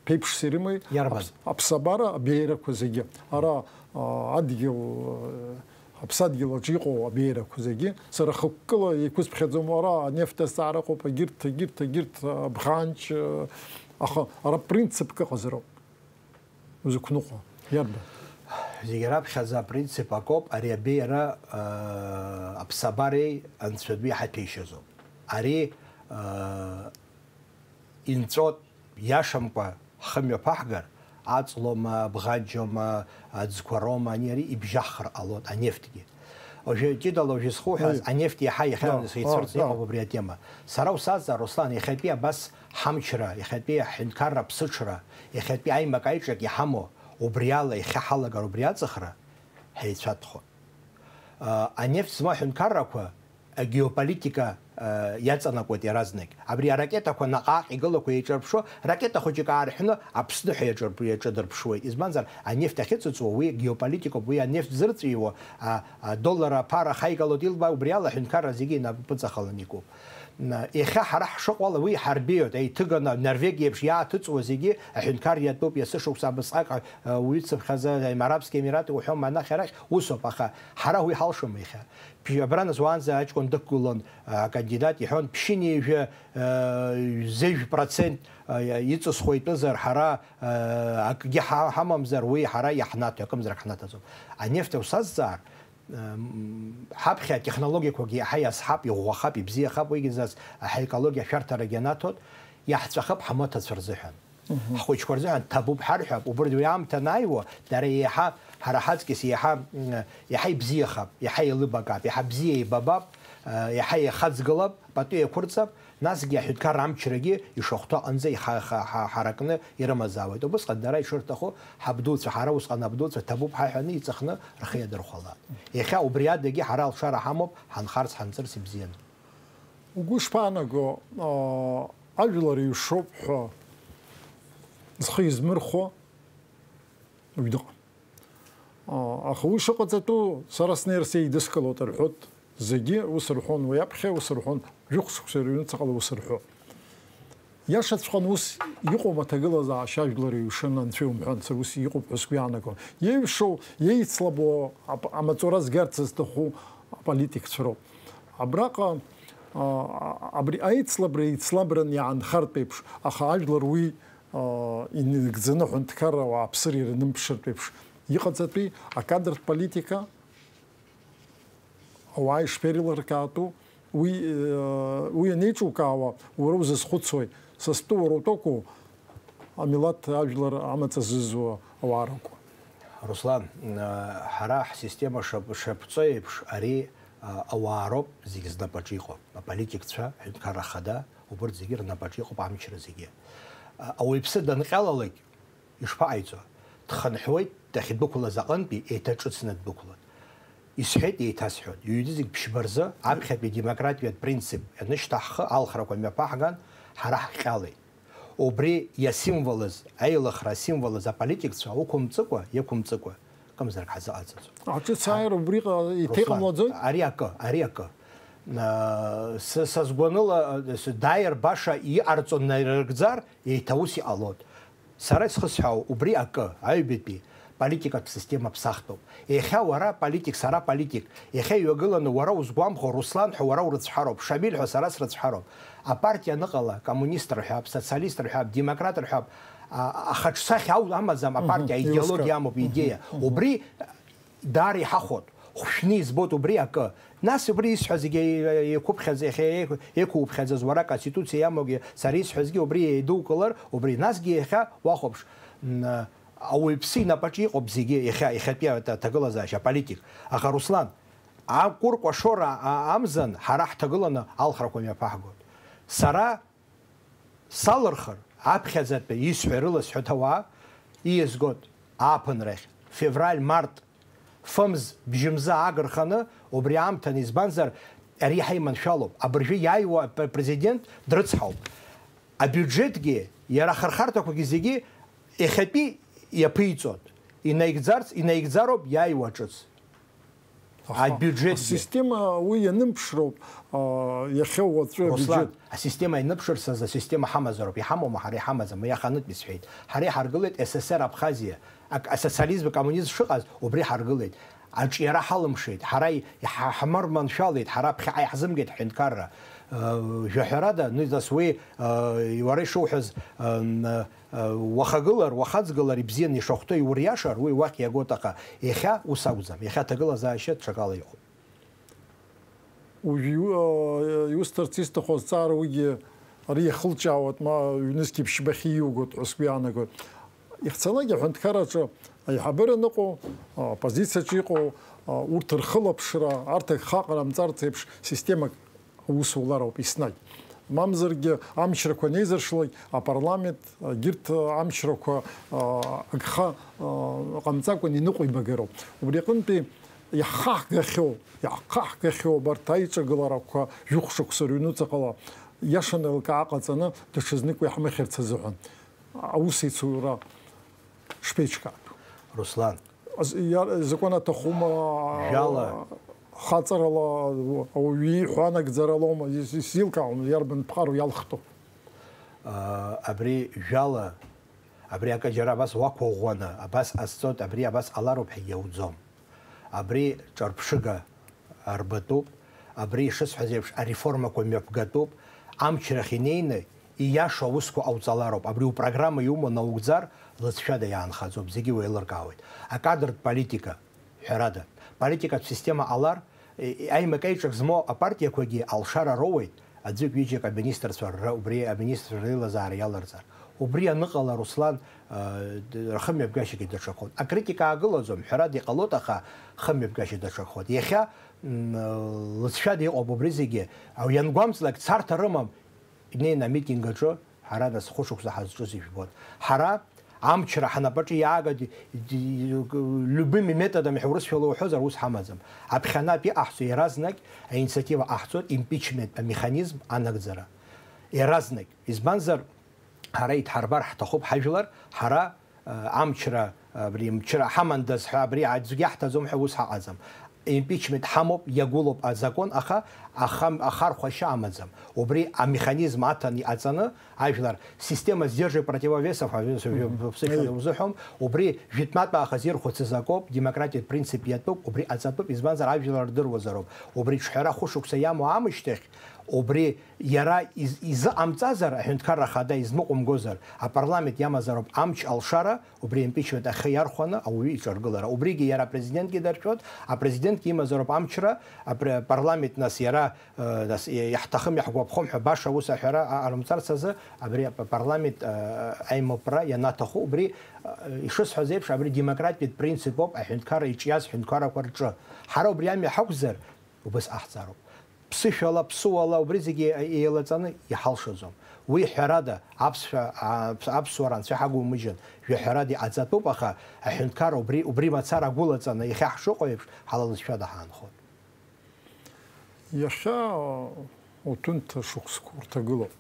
ԥеиԥшс ирымои? Иарбан? Аԥс-, аԥсабара абеиарақәа зегьы. Ара, а, адгьыл, а, Аԥсадгьыл аҿы иҟоу абеиарақәа зегьы, сара хықәкыла еиқәысԥхьаӡом, ара анефть азҵаара ыҟоуп, егьырҭ, егьырҭ, егьырҭ, абӷанч, аха ара принципк ыҟазароуп. Узықәныҟәо, иарбан? Зегь раԥхьаӡа апринцип акоуп, ари абеиара, э, аԥсабареи анцәатәи иҳаҭәеишьазоуп. Ари, э, инҵәот, иашамкәа ҳхы мҩаԥаҳгар, аҵлома, абӷанҷома, аӡқәа рома, ани ари ибжьаҳхыр ҟалоит, анефтгьы. Уажәы, ҷыдала уажәы исхуҳәаз, Аи. анефт иаҳа иахьа Аи, ицәырҵ аи, иҟоуп аи. убри атема. Сара усазҵаар, Руслан, иахьатәи абас ҳамчра, иахьатәи ҳҳәынҭқарра аԥсыҽра, иахьатәи аимак-аиҿак иҳамоу, убри ала иахьа ҳалагар убри аҵыхра, ҳаицәатәхоит. А, анефт змоу аҳәынҭқаррақәа агеополитика, а, иаҵанакуеит иаразнак. Абри аракетақәа наҟ-ааҟ игылақәа еиҿарԥшуа, ракета хәыҷык аарҳәны Аԥсны ҳәа иаҿырп-, иаҿадырԥшуеит. Избанзар, анефт ахьыҵыҵуа уи геополитикоуп, уи анефт зырҵәиуа, а, а, доллар аԥара хаигалоит илбаа, убри ала аҳәынҭқарра зегьы инапы ыҵахаланы икуп. Н-, иахьа ҳара ҳшыҟоу ала уи иҳарбеиоит, еиҭыганы Норвегиа еиԥш иааҭыҵуа зегьы аҳәынҭқар иатәуп, есышықәса абысҟак, а, уҩыцыԥхьаӡа Аимарабские Эмираты уҳәом, анахь арахь усоуп, аха ҳара уи ҳалшом иахьа. Ԥшь-, абра нас уаанӡа аҷкәын дықәгылон, а, акандидат, иҳәон, ԥшьынҩажәа, а, зежә процент, а, иҵысхуа итәызар, ҳара, а, акгьы ҳа-, ҳамамзар, уи ҳара иаҳнаҭо, акымзарак ҳнаҭаӡом. Анефт усазҵаар, м, ҳаԥхьа атехнологиақәагьы иаҳа иазҳап, иӷәӷәахап, ибзиахап, уигьы нас ҳаекологиа ашәарҭарагьы анаҭоит, иаҳҵәахып ҳамоҭацәа рзыҳәан. Мгм. Ҳхәыҷқәа рзыҳәан ҭабуп ҳарҳәап, убырҭ уи аамҭа анааиуа, дара еиҳа, ҳара ҳаҵкьыс еиҳа, м, еиҳа ибзиахап, еиҳа еилыбакаап, еиҳа бзиа еибабап, а, еиҳа еихаҵгылап, пату еиқәырҵап, насгьы аҳәынҭқарра амчрагьы ишахәҭоу аҟынӡа иха-, ха-, ха-, ҳаракны ирымазаауеит. Убысҟан дара ишырҭаху ҳабдуцәа, ҳара усҟан абдуцәа ҭабуп ҳаҳәаны иҵыхны рхы иадырхәалап. Иахьа убри адагьы ҳара алшара ҳамоуп, ҳанхарц, ҳанҵырц ибзианы. Угәы шԥаанаго, аа, ажәлар еиҩшоуп ҳәа зхы измырхәо уаҩ дыҟам. Аа, аха уи шыҟаҵатәу сара снеир сеидыскылоит рҳәоит зегьы, ус рҳәон уи аԥхьа, ус рҳәон жәохә шықәса рыҩныҵҟала ус рҳәо. Иашаҵәҟьаны ус иҟоума аҭагылазаашьа ажәлар еиҩшаны анцәа иумҳәан, сара ус иҟоуп ҳәа сгәы иаанагон. Еиҩшоу, еицлабуа ап-, амаҵура згарц зҭаху аполитикцәа роуп. Абраҟа, а, абри аицлабра еицлабран иаанхартә еиԥш, аха ажәлар уи, а, инагӡаны аҳәынҭқарра ауааԥсыра ирнымԥшыртә еиԥш иҟаҵатәи акадртә политика, ауаа ишԥеилыркаатәу, уи, э, уи анеиҿукаауа, уара узызхәыцуеи, са стәы уара утәы акәу, амилаҭ ажәлар амаҵ азызуа ауаа ракәу? Руслан, э, ҳара ҳсистема шап-, шаԥҵо еиԥш, ари, э, ауаа роуп зегь знапаҿы иҟоу. Аполитикцәа, Ҳәынҭқарра Ахада, убырҭ зегьы рнапаҿы иҟоуп амчра зегьы. Э, ауаҩԥсы данҟьалалак, ишԥаҟаиҵо? Дхынҳәуеит, дахьдәықәлаз аҟынтәи еиҭа ҿыцны ддәықәлоит. Исҳәеит, еиҭасҳәоит. Иҩнызқь ԥшьба рзы аԥхьатәи демократиатә принцип ианышьҭаҳхы, алхрақәа мҩаԥаҳган, ҳара ҳҟьалеит. Убри иасимволыз, аилыхра асимволыз аполитикцәа уқәымҵыкәа, иқәымҵыкәа, кымзарак ҳазыҟаҵаӡом. Аҿыц ааира убриҟа Руслан, иҭеиҟамлаӡои? Ари акы, ари акы. Са, са сгәаныла, дааир баша иҟарҵо нарыгӡар, еиҭа ус иҟалоит. Сара исхысҳәаау убри акы, аҩбатәи политикатә система ԥсахтәуп. Иахьа уара политик, сара политик. Иахьа иҩагыланы уара узгәамԥхо Руслан ҳәа уара урыцәҳароуп, Шамиль ҳәа сара срыцәҳароуп. Апартиа аныҟала, коммунист рҳәап, социалист рҳәап, демократ рҳәап, ахаҿсахьа амаӡам, апартиа аидеологиа амоуп, идеиа. Убри даара иҳахәот. Хәшәны избоит убри акы. Нас убри исҳәаз зегьы еиқәыԥхьаӡа, иахьа еиқәуԥхьаӡаз уара аконституциа иамоугьы, сара исҳәазгьы убри еидукылар, убри. Насгьы иахьа уахәаԥш, ауаҩԥсы инапаҿы иҟоуп зегьы, иахьа, иахьатәи аҭагылазаашьа аполитик. Аха, Руслан, акәыркәашора амзан ҳара ҳҭагыланы алхрақәа мҩаԥаҳгоит. Сара салырхыр, аԥхьаӡатәи исҳәа ирыласҳәоит ауаа, ииазгоит ааԥынрахь, февраль, март, фымз, бжьымза аагырханы, убри аамҭаны, избанзар, ари иаҳа иманшәалоуп. Абыржәы иааиуа апрезидент дрыцҳауп. Абиуџьетгьы, иара ахырхарҭақәагьы зегьы иахьатәи иаԥиҵон. Инаигӡарц, инаигӡароуп иааиуа ҿыц. Аха абиуџьетгьы. Асистема уи ианымԥшроуп, а, иахьа уаҵәы Руслан, абиуџьет. Асистема ианыԥшырц азы асистема ҳамазароуп. Иҳамоума, ҳара иҳамаӡам, уи аханытә исҳәеит. Ҳара иҳаргылеит С С Р Абхазиа. Ак-, асоциализм, акоммунизм шыҟаз, убри ҳаргылеит. Аҿиара ҳалымшеит, ҳара иҳа-, ҳмырманшәалеит, ҳара ԥхьаҟа иаҳзымгеит ҳҳәынҭқарра. Э, жәаҳәарада, ну, нас уи, э, уара ишуҳәаз, э, н-, Уахагылар, уахаҵгылар ибзианы ишахәҭоу иуриашар, уи уахь иагоит, аха иахьа ус акәӡам, иахьа аҭагылазаашьа ҽакала иҟоуп. Уажә иу-, а, иусҭарц исҭаху азҵаара уигьы ари иахылҿиаауеит, ма ҩнызқьи ԥшьбахьы иугоит ҳәа сгәы иаанагоит. Ихцалак аҳәынҭқарраҿы аиҳабыра аныҟоу, а, оппозициаҿы иҟоу, а, урҭ рхылаԥшра, арҭ агха ҟарымҵарц еиԥш системак аусулароуп еснагь. Мамзаргьы амчрақәа неизыршлак, апарламент, егьырҭ амчрақәа, а, агха, а, ҟамҵакәан иныҟәибагароуп. Убри аҟынтәи иаҳхаҳгахьоу, иаҳхаҳгахьоу абарҭ аиҿагыларақәа жәохә шықәса рыҩнуҵаҟала иашаны еилкаа ҟаҵаны, даҽазнык уи ҳмыхьырц азыҳәан аусеицура шԥеиҿкаатәу? Руслан, Аз-, иар-, закон аҭахума, Жәала. Хаҵарала ауаҩы ииҳәо анагӡара лоума? Ис-, исзеилкаауам, иарбан ԥҟару иалхтәу? А, абри жәала, абри акы џьара абас уақәыӷәӷәаны, абас ҟасҵоит, абри абас ҟалароуп ҳәа иауӡом. Абри ҿырԥшыга арбатәуп, абри ишысҳәаз еиԥш, ареформақәа мҩаԥгатәуп, амчрахь инеины, ииашоу аусқәа ҟауҵалароуп, абри упрограмма иумоу наугӡар, лыҵшәада иаанхаӡом, зегьы уеилыркаауеит. Акадртә политика, ҳәарада, политикатә система ҟалар, и-, и-, аимак-аиҿак змоу апартиақәагьы алшара роуеит, аӡәык-ҩыџьак аминистрцәа рра-, убри аминистрцәа реилазаара иаларҵар. Убри аныҟала, Руслан, э, д-, рхымҩаԥгашьагьы даҽакуп. Акритика аагылаӡом, ҳәарада, иҟалоит, аха хымҩаԥгашьа даҽакуп. Иахьа, м, лыҵшәада иҟоуп убри зегьы. Ау, иангәамҵлак, царҭа рымам, инеины амитинг аҿы, ҳара нас хәышықәса ҳазҿыз ижәбоит. Ҳара амчра ҳнапаҿы иаагоит, ди-, ди-, любыми методами ҳәа урысшәала уҳәозар, ус ҳамаӡам. Аԥхьанатә иҟаҳҵо иаразнак аинициатива ҟаҳҵоит, импичмент амеханизм анагӡара. Иаразнак. Избанзар, ҳара идҳарбар ҳҭахуп ҳажәлар, ҳара, э, амчра, абри мчра ҳамандаз ҳәа, абри аӡәгьы иаҳҭаӡом ҳәа ус ҳаҟаӡам. Импичмент ҳамоуп, иагәылоуп азакон, аха ахам-, ахархәашьа амаӡам. Убри амеханизм аҭан иҟаҵаны, ажәлар, система сдержек противовесов ҳәа, Мгм. Ԥсышәала Мгм. Узыҳәом, убри жәытәнатә аахыс ирхәыцыз акоуп, демократиатә принцип иатәуп, убри ҟаҵатәуп, избанзар, ажәлар рдыруазароуп. Убри ҽҳәара хәышықәса иамоу аамышьҭахь, убри иара из-, изыҟамҵазар, аҳәынҭқарра ахада изныҟәымгозар, апарламент иамазароуп амч алшара, убри импичмент ахы иархәаны ауаҩы иҿаргылара. Убригьы иара апрезидентгьы даршәоит, апрезидентгьы имазароуп амчра, апре-, апарламент нас иара, э, нас и-, иаҳҭахым, иаҳгәаԥхом ҳәа баша аус аҳәара а-, арымҵарц азы, абри ап-, апарламент, э, аимапра ианаҭаху, убри, э, ишысҳәаз еиԥш, абри демократиатә принцип ауп аҳәынҭқарра иҿиаз ҳәынҭқаррақәа рҿы. Ҳара убри амҩа ҳақәзар, убыс ҟаҳҵароуп. Ԥсышәала, ԥсуала, убри зегьы еилаҵаны иҳалшаӡом. Уи ҳәарада, аԥсшәа, а-, аԥсуара анцәа иҳагумыжьын, жәаҳәарада иҟаҵатәуп, аха аҳәынҭқарра убри, убри мацара агәылаҵаны, иахьа ҳшыҟоу еиԥш, ҳалалызшәада ҳаанхоит. Иахьа уҭәынҭа шықәсқәа урҭагылоуп.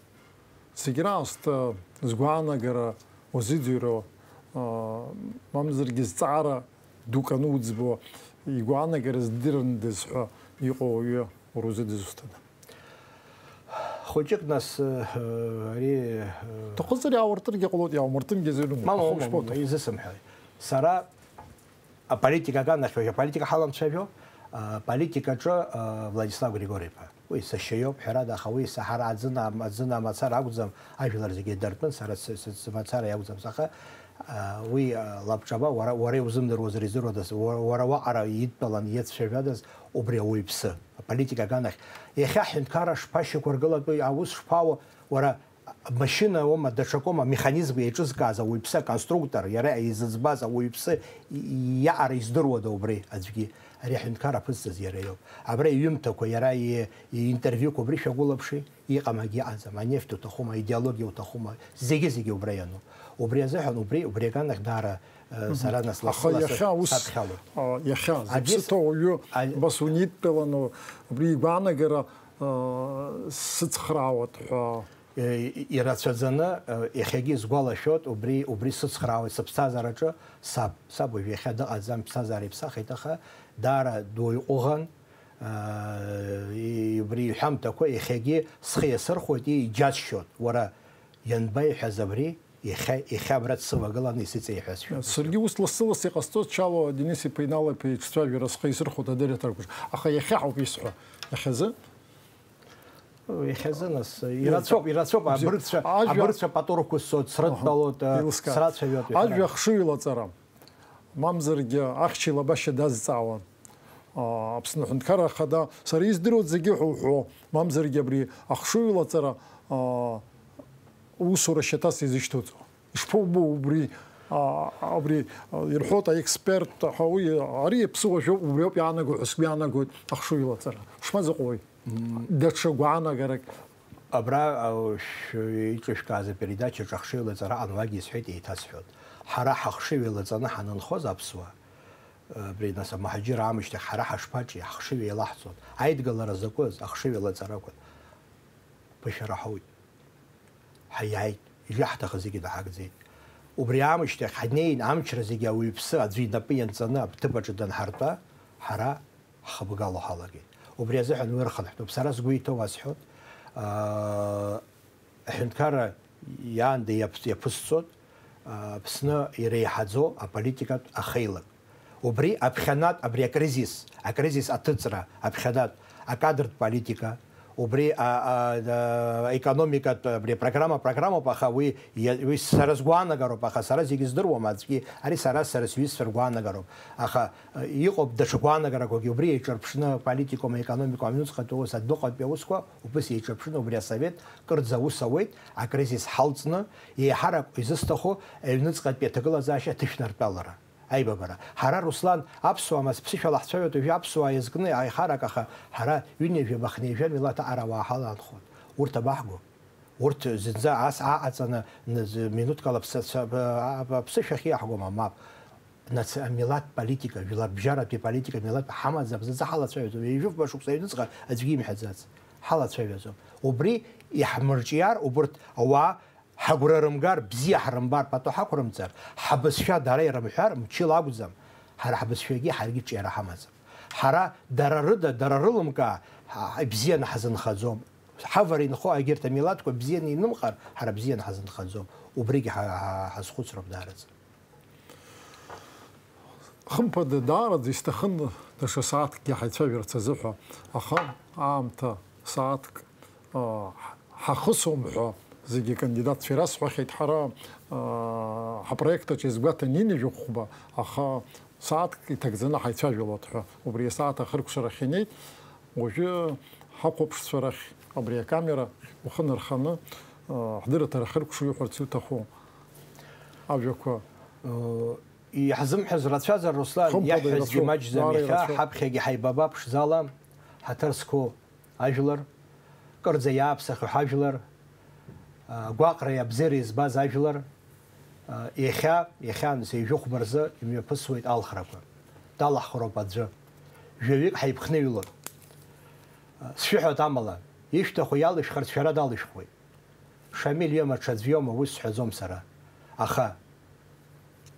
Зегь раасҭа згәаанагара уазыӡырҩуа, мамзаргьы зҵаара дук ануӡбо, игәаанагара здырындаз ҳәа иҟоу ауаҩы уара узы дызусҭада? Хәыҷык нас, э, ари, э, Ҭахызар иауртыргьы ҟалоит, иаумыртынгьы зыҩрым. Мама, Ахәаԥшь мама, поҭаху. Изысымҳәои. Сара аполитика аганахь уажә аполитика ҳаламцәажәо, аполитикаҿы, э, Владислав Григорий-иԥа. Уи сашьа иоуп, ҳәарада, аха уи саҳара аӡына, аӡына мацара акәӡам, ажәлар зегьы дартәын, сара сы-, сы-, сымацара иакәӡам, аха, э, уи, э, лабҿаба, уара, уара иузымдыруазар издыруадаз, уара, уара уаҟара идтәалан иацәажәадаз убри ауаҩԥсы, аполитика аганахь. Иахьа аҳәынҭқарра шԥашьақәыргылатәу, аус шԥауа, уара, машьына уоума, даҽакоума, механизмк еиҿызкааз ауаҩԥсы, аконструктор, иара изыӡбаз ауаҩԥсы и-, иаҟара издыруада убри аӡәгьы? Ари аҳәынҭқарра аԥызҵаз иара иоуп. Абра иҩымҭақәа, иара и-, иинтервиуқәа убри шәагәылаԥши, иҟамгьы иҟаӡам. Анефть уҭахума, аидеологиа уҭахума, зегьы-зегьы убра иануп. Убри азыҳәан убри, убри аганахь даара, э, сара нас Аха лассы-лассы иахьа ус, садхьалоит. а, иахьа, Аӡиас- зыԥсы ҭоу ауаҩы, Аӡ- убас унидтәаланы, убри игәаанагара, а, сыцхраауеит ҳәа. Э, ирацәаӡаны, э, иахьагьы исгәалашәоит, убри, убри сыцхраауеит сыԥсҭазаараҿы саб. Саб уажә иахьа дыҟаӡам, иԥсҭазаара иԥсахит, аха даара дуаҩ ҟәыӷан, э, и-, убри иҳәамҭақәа иахьагьы схы иасырхәоит, и-, иџьасшьоит. Уара, ианбаиҳәаз абри, иахьа, иахьа абра дсывагыланы исыҵеиҳәазшәа. Саргьы ус лассы-лассы иҟасҵоит, Чало Денис-иԥа Инал-иԥа иҿцәажәара схы исырхәоит адырраҭарақәа рҿы. Аха иахьа ҳауп исҳәо. Иахьазы? Иахьазы нас, ирацәоуп, ирацәоуп, Бзиа. абыргцәа, Ажәа абыргцәа пату рықәысҵоит, срыдтәалоит, Аҳа, э, еилыскааит. срацәажәоит, Ажәа иҳәаран. Ахшыҩлаҵара, мамзаргьы ахьча илабашьа дазҵаауан. А, Аԥсны Аҳәынҭқарра Ахада, сара издыруа зегьы ҳәа уҳәо, мамзаргьы абри ахшыҩлаҵара, а, усура шьаҭас изышьҭоуҵо. Ишԥоубо убри, а, абри, а, ирҳәоит аексперт ҳәа уи, ари иаԥсыуа жәоуп, убриоуп иаанаго ҳәа сгәы иаанагоит ахшыҩлаҵара. Шԥазыҟои? Даҽа гәаанагарак. Абра, а, шә-, иҿышәкааз апередачаҿы ахшыҩлаҵара аҟан уагьы исҳәеит, еиҭасҳәоит. Ҳара ҳахшыҩ еилаҵаны ҳанынхоз аԥсуаа, абри нас амуҳаџьыр аамышьҭахь ҳара ҳашԥаҿи, ҳахшыҩ еилаҳҵон. Аидгылара закәыз, ахшыҩ еилаҵаракәын. Ԥышәара ҳауит. Ҳаиааит, ижәаҳҭахыз зегьы наҳагӡеит. Убри аамышьҭахь ҳнеин, амчра зегьы ауаҩԥсы аӡәы инапы ианҵаны аҭыԥ аҿы данҳартәа, ҳара ҳхыбгало ҳалагеит. Убри азыҳәан уи рхынҳәтәуп. Сара сгәы иҭоу асҳәоит, аа, аҳәынҭқарра иаанда иаԥ-, иаԥысҵоит, аа, Аԥсны иреиҳаӡоу аполитикатә ахеилак. Убри аԥхьанатә, абри акризис, акризис аҭыҵра аԥхьанатә, акадртә политика, убри а-, а-, а-, аекономикатә, абри апрограмма, апрограммоуп, аха уи, иа-, уи сара сгәаанагароуп, аха сара зегьы здыруам аӡәгьы, ари сара, сара сҩызцәа ргәаанагароуп. Аха, э, иҟоуп даҽа гәаанагарақәакгьы, убри еиҿырԥшны аполитикоума, аекономикоума, аҩныҵҟатәи аус, адәныҟатәи аусқәа, убыс еиҿырԥшны убри асовет кырӡа аус ауеит, акризис ҳалҵны, еиҳарак изысҭаху аҩныҵҟатәи аҭагылазаашьа аҭышәнартәалара. Аибабара. Ҳара, Руслан, аԥсуаа мас ԥсышәала ҳцәажәоит, уажәы аԥсуаа иазкны аиҳарак, аха ҳара ҩынҩажәа, бахнеижәа милаҭ аҟара ауаа ҳаланхоит. Урҭ абаҳго? Урҭ зынӡа ас аҟаҵаны, н-, з-, минуҭкала ԥсы-, ц-, б-, а-, б-, ԥсышәахь иаҳгома? Мап. Наци-, амилаҭ политика, жәларбжьаратәи политика, милаҭ ҳамаӡам, зынӡа ҳалацәажәаӡом. Ҩажәи фба шықәса аҩныҵҟа аӡәгьы имҳәаӡац. Ҳалацәажәаӡом. Убри иаҳмырҿиар, убырҭ ауаа Ҳагәра рымгар, бзиа ҳрымбар, пату ҳақәрымҵар, ҳабызшәа дара ирымҳәар, мчыла акәӡам, ҳара ҳбызшәагьы ҳаргьы ҿиара ҳамаӡам. Ҳара дара рыда, дара рылымкаа, ҳа-, ибзианы ҳзынхаӡом. Ҳавара инхо егьырҭ амилаҭқәа бзианы инымҟар, ҳара бзианы ҳазынхаӡом. Убригьы ҳа-, ҳа-, ҳазхәыцроуп даараӡа. Хымԥада, даараӡа исҭахын даҽа сааҭкгьы ҳаицәажәарц азыҳәа, аха аамҭа сааҭк, аа, ҳахысуам ҳәа зегьы акандидатцәа ирасҳәахьеит. Ҳара, аа, ҳапроект аҿы иазгәаҭан ҩынҩажәи хәба, аха сааҭк иҭагӡаны ҳаицәажәалоит ҳәа убри асааҭ ахыркәшарахь инеит. Уажәы ҳахәаԥшцәа рахь абри акамера ухы нарханы, аа, ҳдырраҭара ахыркәшо иуҳәарц иуҭаху ажәақәа. Иаҳзымҳәаз рацәазар, Руслан, Хымԥада, иаҳҳәазгьы ирацәоуп, маҷӡам, даара иахьа ирацәоуп. Ҳаԥхьагьы ҳаибабап ԥшӡала, ҳаҭыр зқәу ажәлар, кырӡа иааԥсахьоу ҳажәлар, а, гәаҟреи абзиареи збаз ажәлар, а, иахьа, иахьанӡа ҩажәи хәба рзы имҩаԥысуеит алхрақәа. Далаҳхроуп аӡәы. Жәаҩык ҳаиԥхныҩлоит. А, сшәыҳәоит амала, ишәҭаху иалышәхырц шәара далышәхуеит. Шамиль иоума, ҽаӡә иоума, уи сҳәаӡом сара. Аха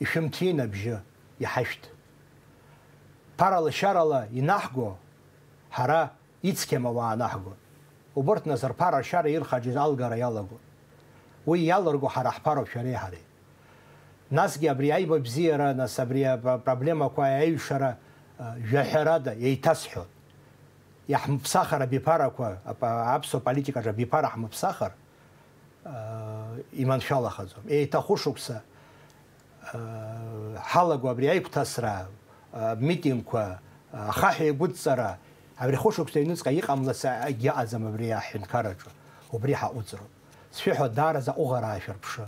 ишәымҭин абжьы, иҳашәҭ. Ԥарала-шьарала инаҳго, ҳара ицқьам ауаа анаҳго. Убырҭ нас рԥара-шьара ирхаџьыз алгара иалаго. Уи иалырго ҳара ҳԥароуп шәареи ҳареи. Насгьы абри аибабзиара, нас абри апро-, проблемақәа аиҩшара, а, жәаҳәарада еиҭасҳәоит. Иаҳмыԥсахыр абиԥарақәа, ап-, аԥсуа политикаҿы абиԥара ҳмыԥсахыр, а, иманшәалахаӡом. Еиҭа хәышықәса, а, ҳалаго абри аигәҭасра, а, митингқәа, а, ахаҳә еигәыдҵара, абри хәышықәса аҩныҵҟа иҟамлац акгьы ыҟаӡам абри аҳәынҭқарраҿы. Убри ҳаҟәыҵроуп. Сшәыҳәа, даараӡа аҟәыӷара аашәырԥшы.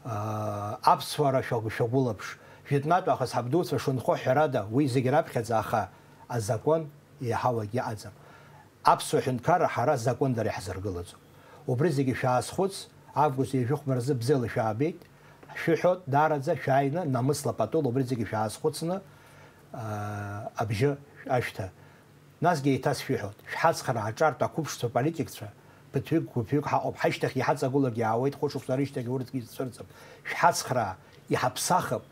Аа, аԥсуара шәагә-, шәагәылаԥш. Жәытәнатә аахыс ҳабдуцәа шынхо ҳәарада, уи зегь раԥхьаӡа, аха азакәан еиҳау акгьы ыҟаӡам. Аԥсуа ҳәынҭқарра ҳара закәандара иаҳзыргылаӡом. Убри зегьы шәаазхәыц, август ҩажәи хәба рзы бзиала шәаабеит, шәыҳәоит, даараӡа шәааины, намысла патула убри зегьы шәаазхәыцны, аа, абжьы ашәҭа. Насгьы еиҭасшәыҳәоит, шәҳацхраа аҿартә ақәыԥшцәа политикцәа, ԥыҭҩык, гәыԥҩык ҳаҟоуп, ҳашьҭахь иҳаҵагылогьы аауеит, хәышықәса рышьҭахь урҭгьы изцәырҵып. Шәҳацхраа, иҳаԥсахып,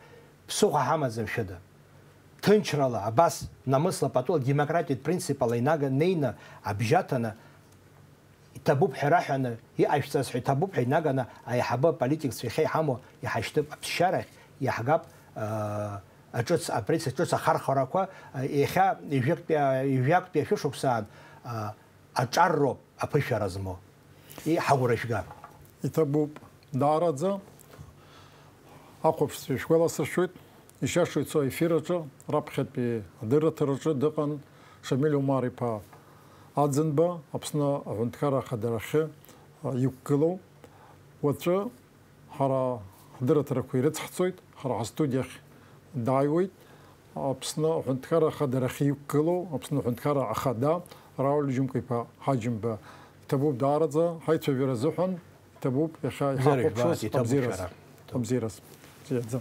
ԥсыхәа ҳамаӡам шәыда. Ҭынчрала, абас, намысла, патула, демократиатә принципала инага-, неины, абжьаҭаны, иҭабуп ҳәа раҳәаны, иҟашәҵаз ҳәа иҭабуп ҳәа инаганы аиҳабы аполитикцәа иахьа иҳамоу иҳашьҭып аԥсшьарахь, иаҳгап, аа, аҿыц, апринцип ҿыц ахархәарақәа, а, иахьа ҩажәактәи, ҩажәактәи ашәышықәсаан, а, аҿар роуп аԥышәара змоу. И, ҳагәра шәга. Иҭабуп, даараӡа. Ахәаԥшцәа ишәгәаласыршәоит, ишиашоу ицо аефир аҿы, раԥхьатәи адырраҭараҿы дыҟан Шамиль Омар-иԥа Аӡынба, Аԥсны Аҳәынҭқарра Ахадарахьы, а, иқәгылоу. Уаҵәы ҳара ҳдырраҭарақәа ирыцҳҵоит, ҳара ҳастудиахь дааиуеит Аԥсны Аҳәынҭқарра Ахадарахьы иқәгылоу Аԥсны Аҳәынҭқарра Ахада Рауль Џьымка-иԥа Ҳаџьымба. Иҭабуп даараӡа ҳаицәажәара азыҳәан, иҭабуп иахьа Бзиара иҳахәаԥшуаз жәбааит, иҭабуп абзиараз. Шәара. Абзиараз. Бзиаӡа.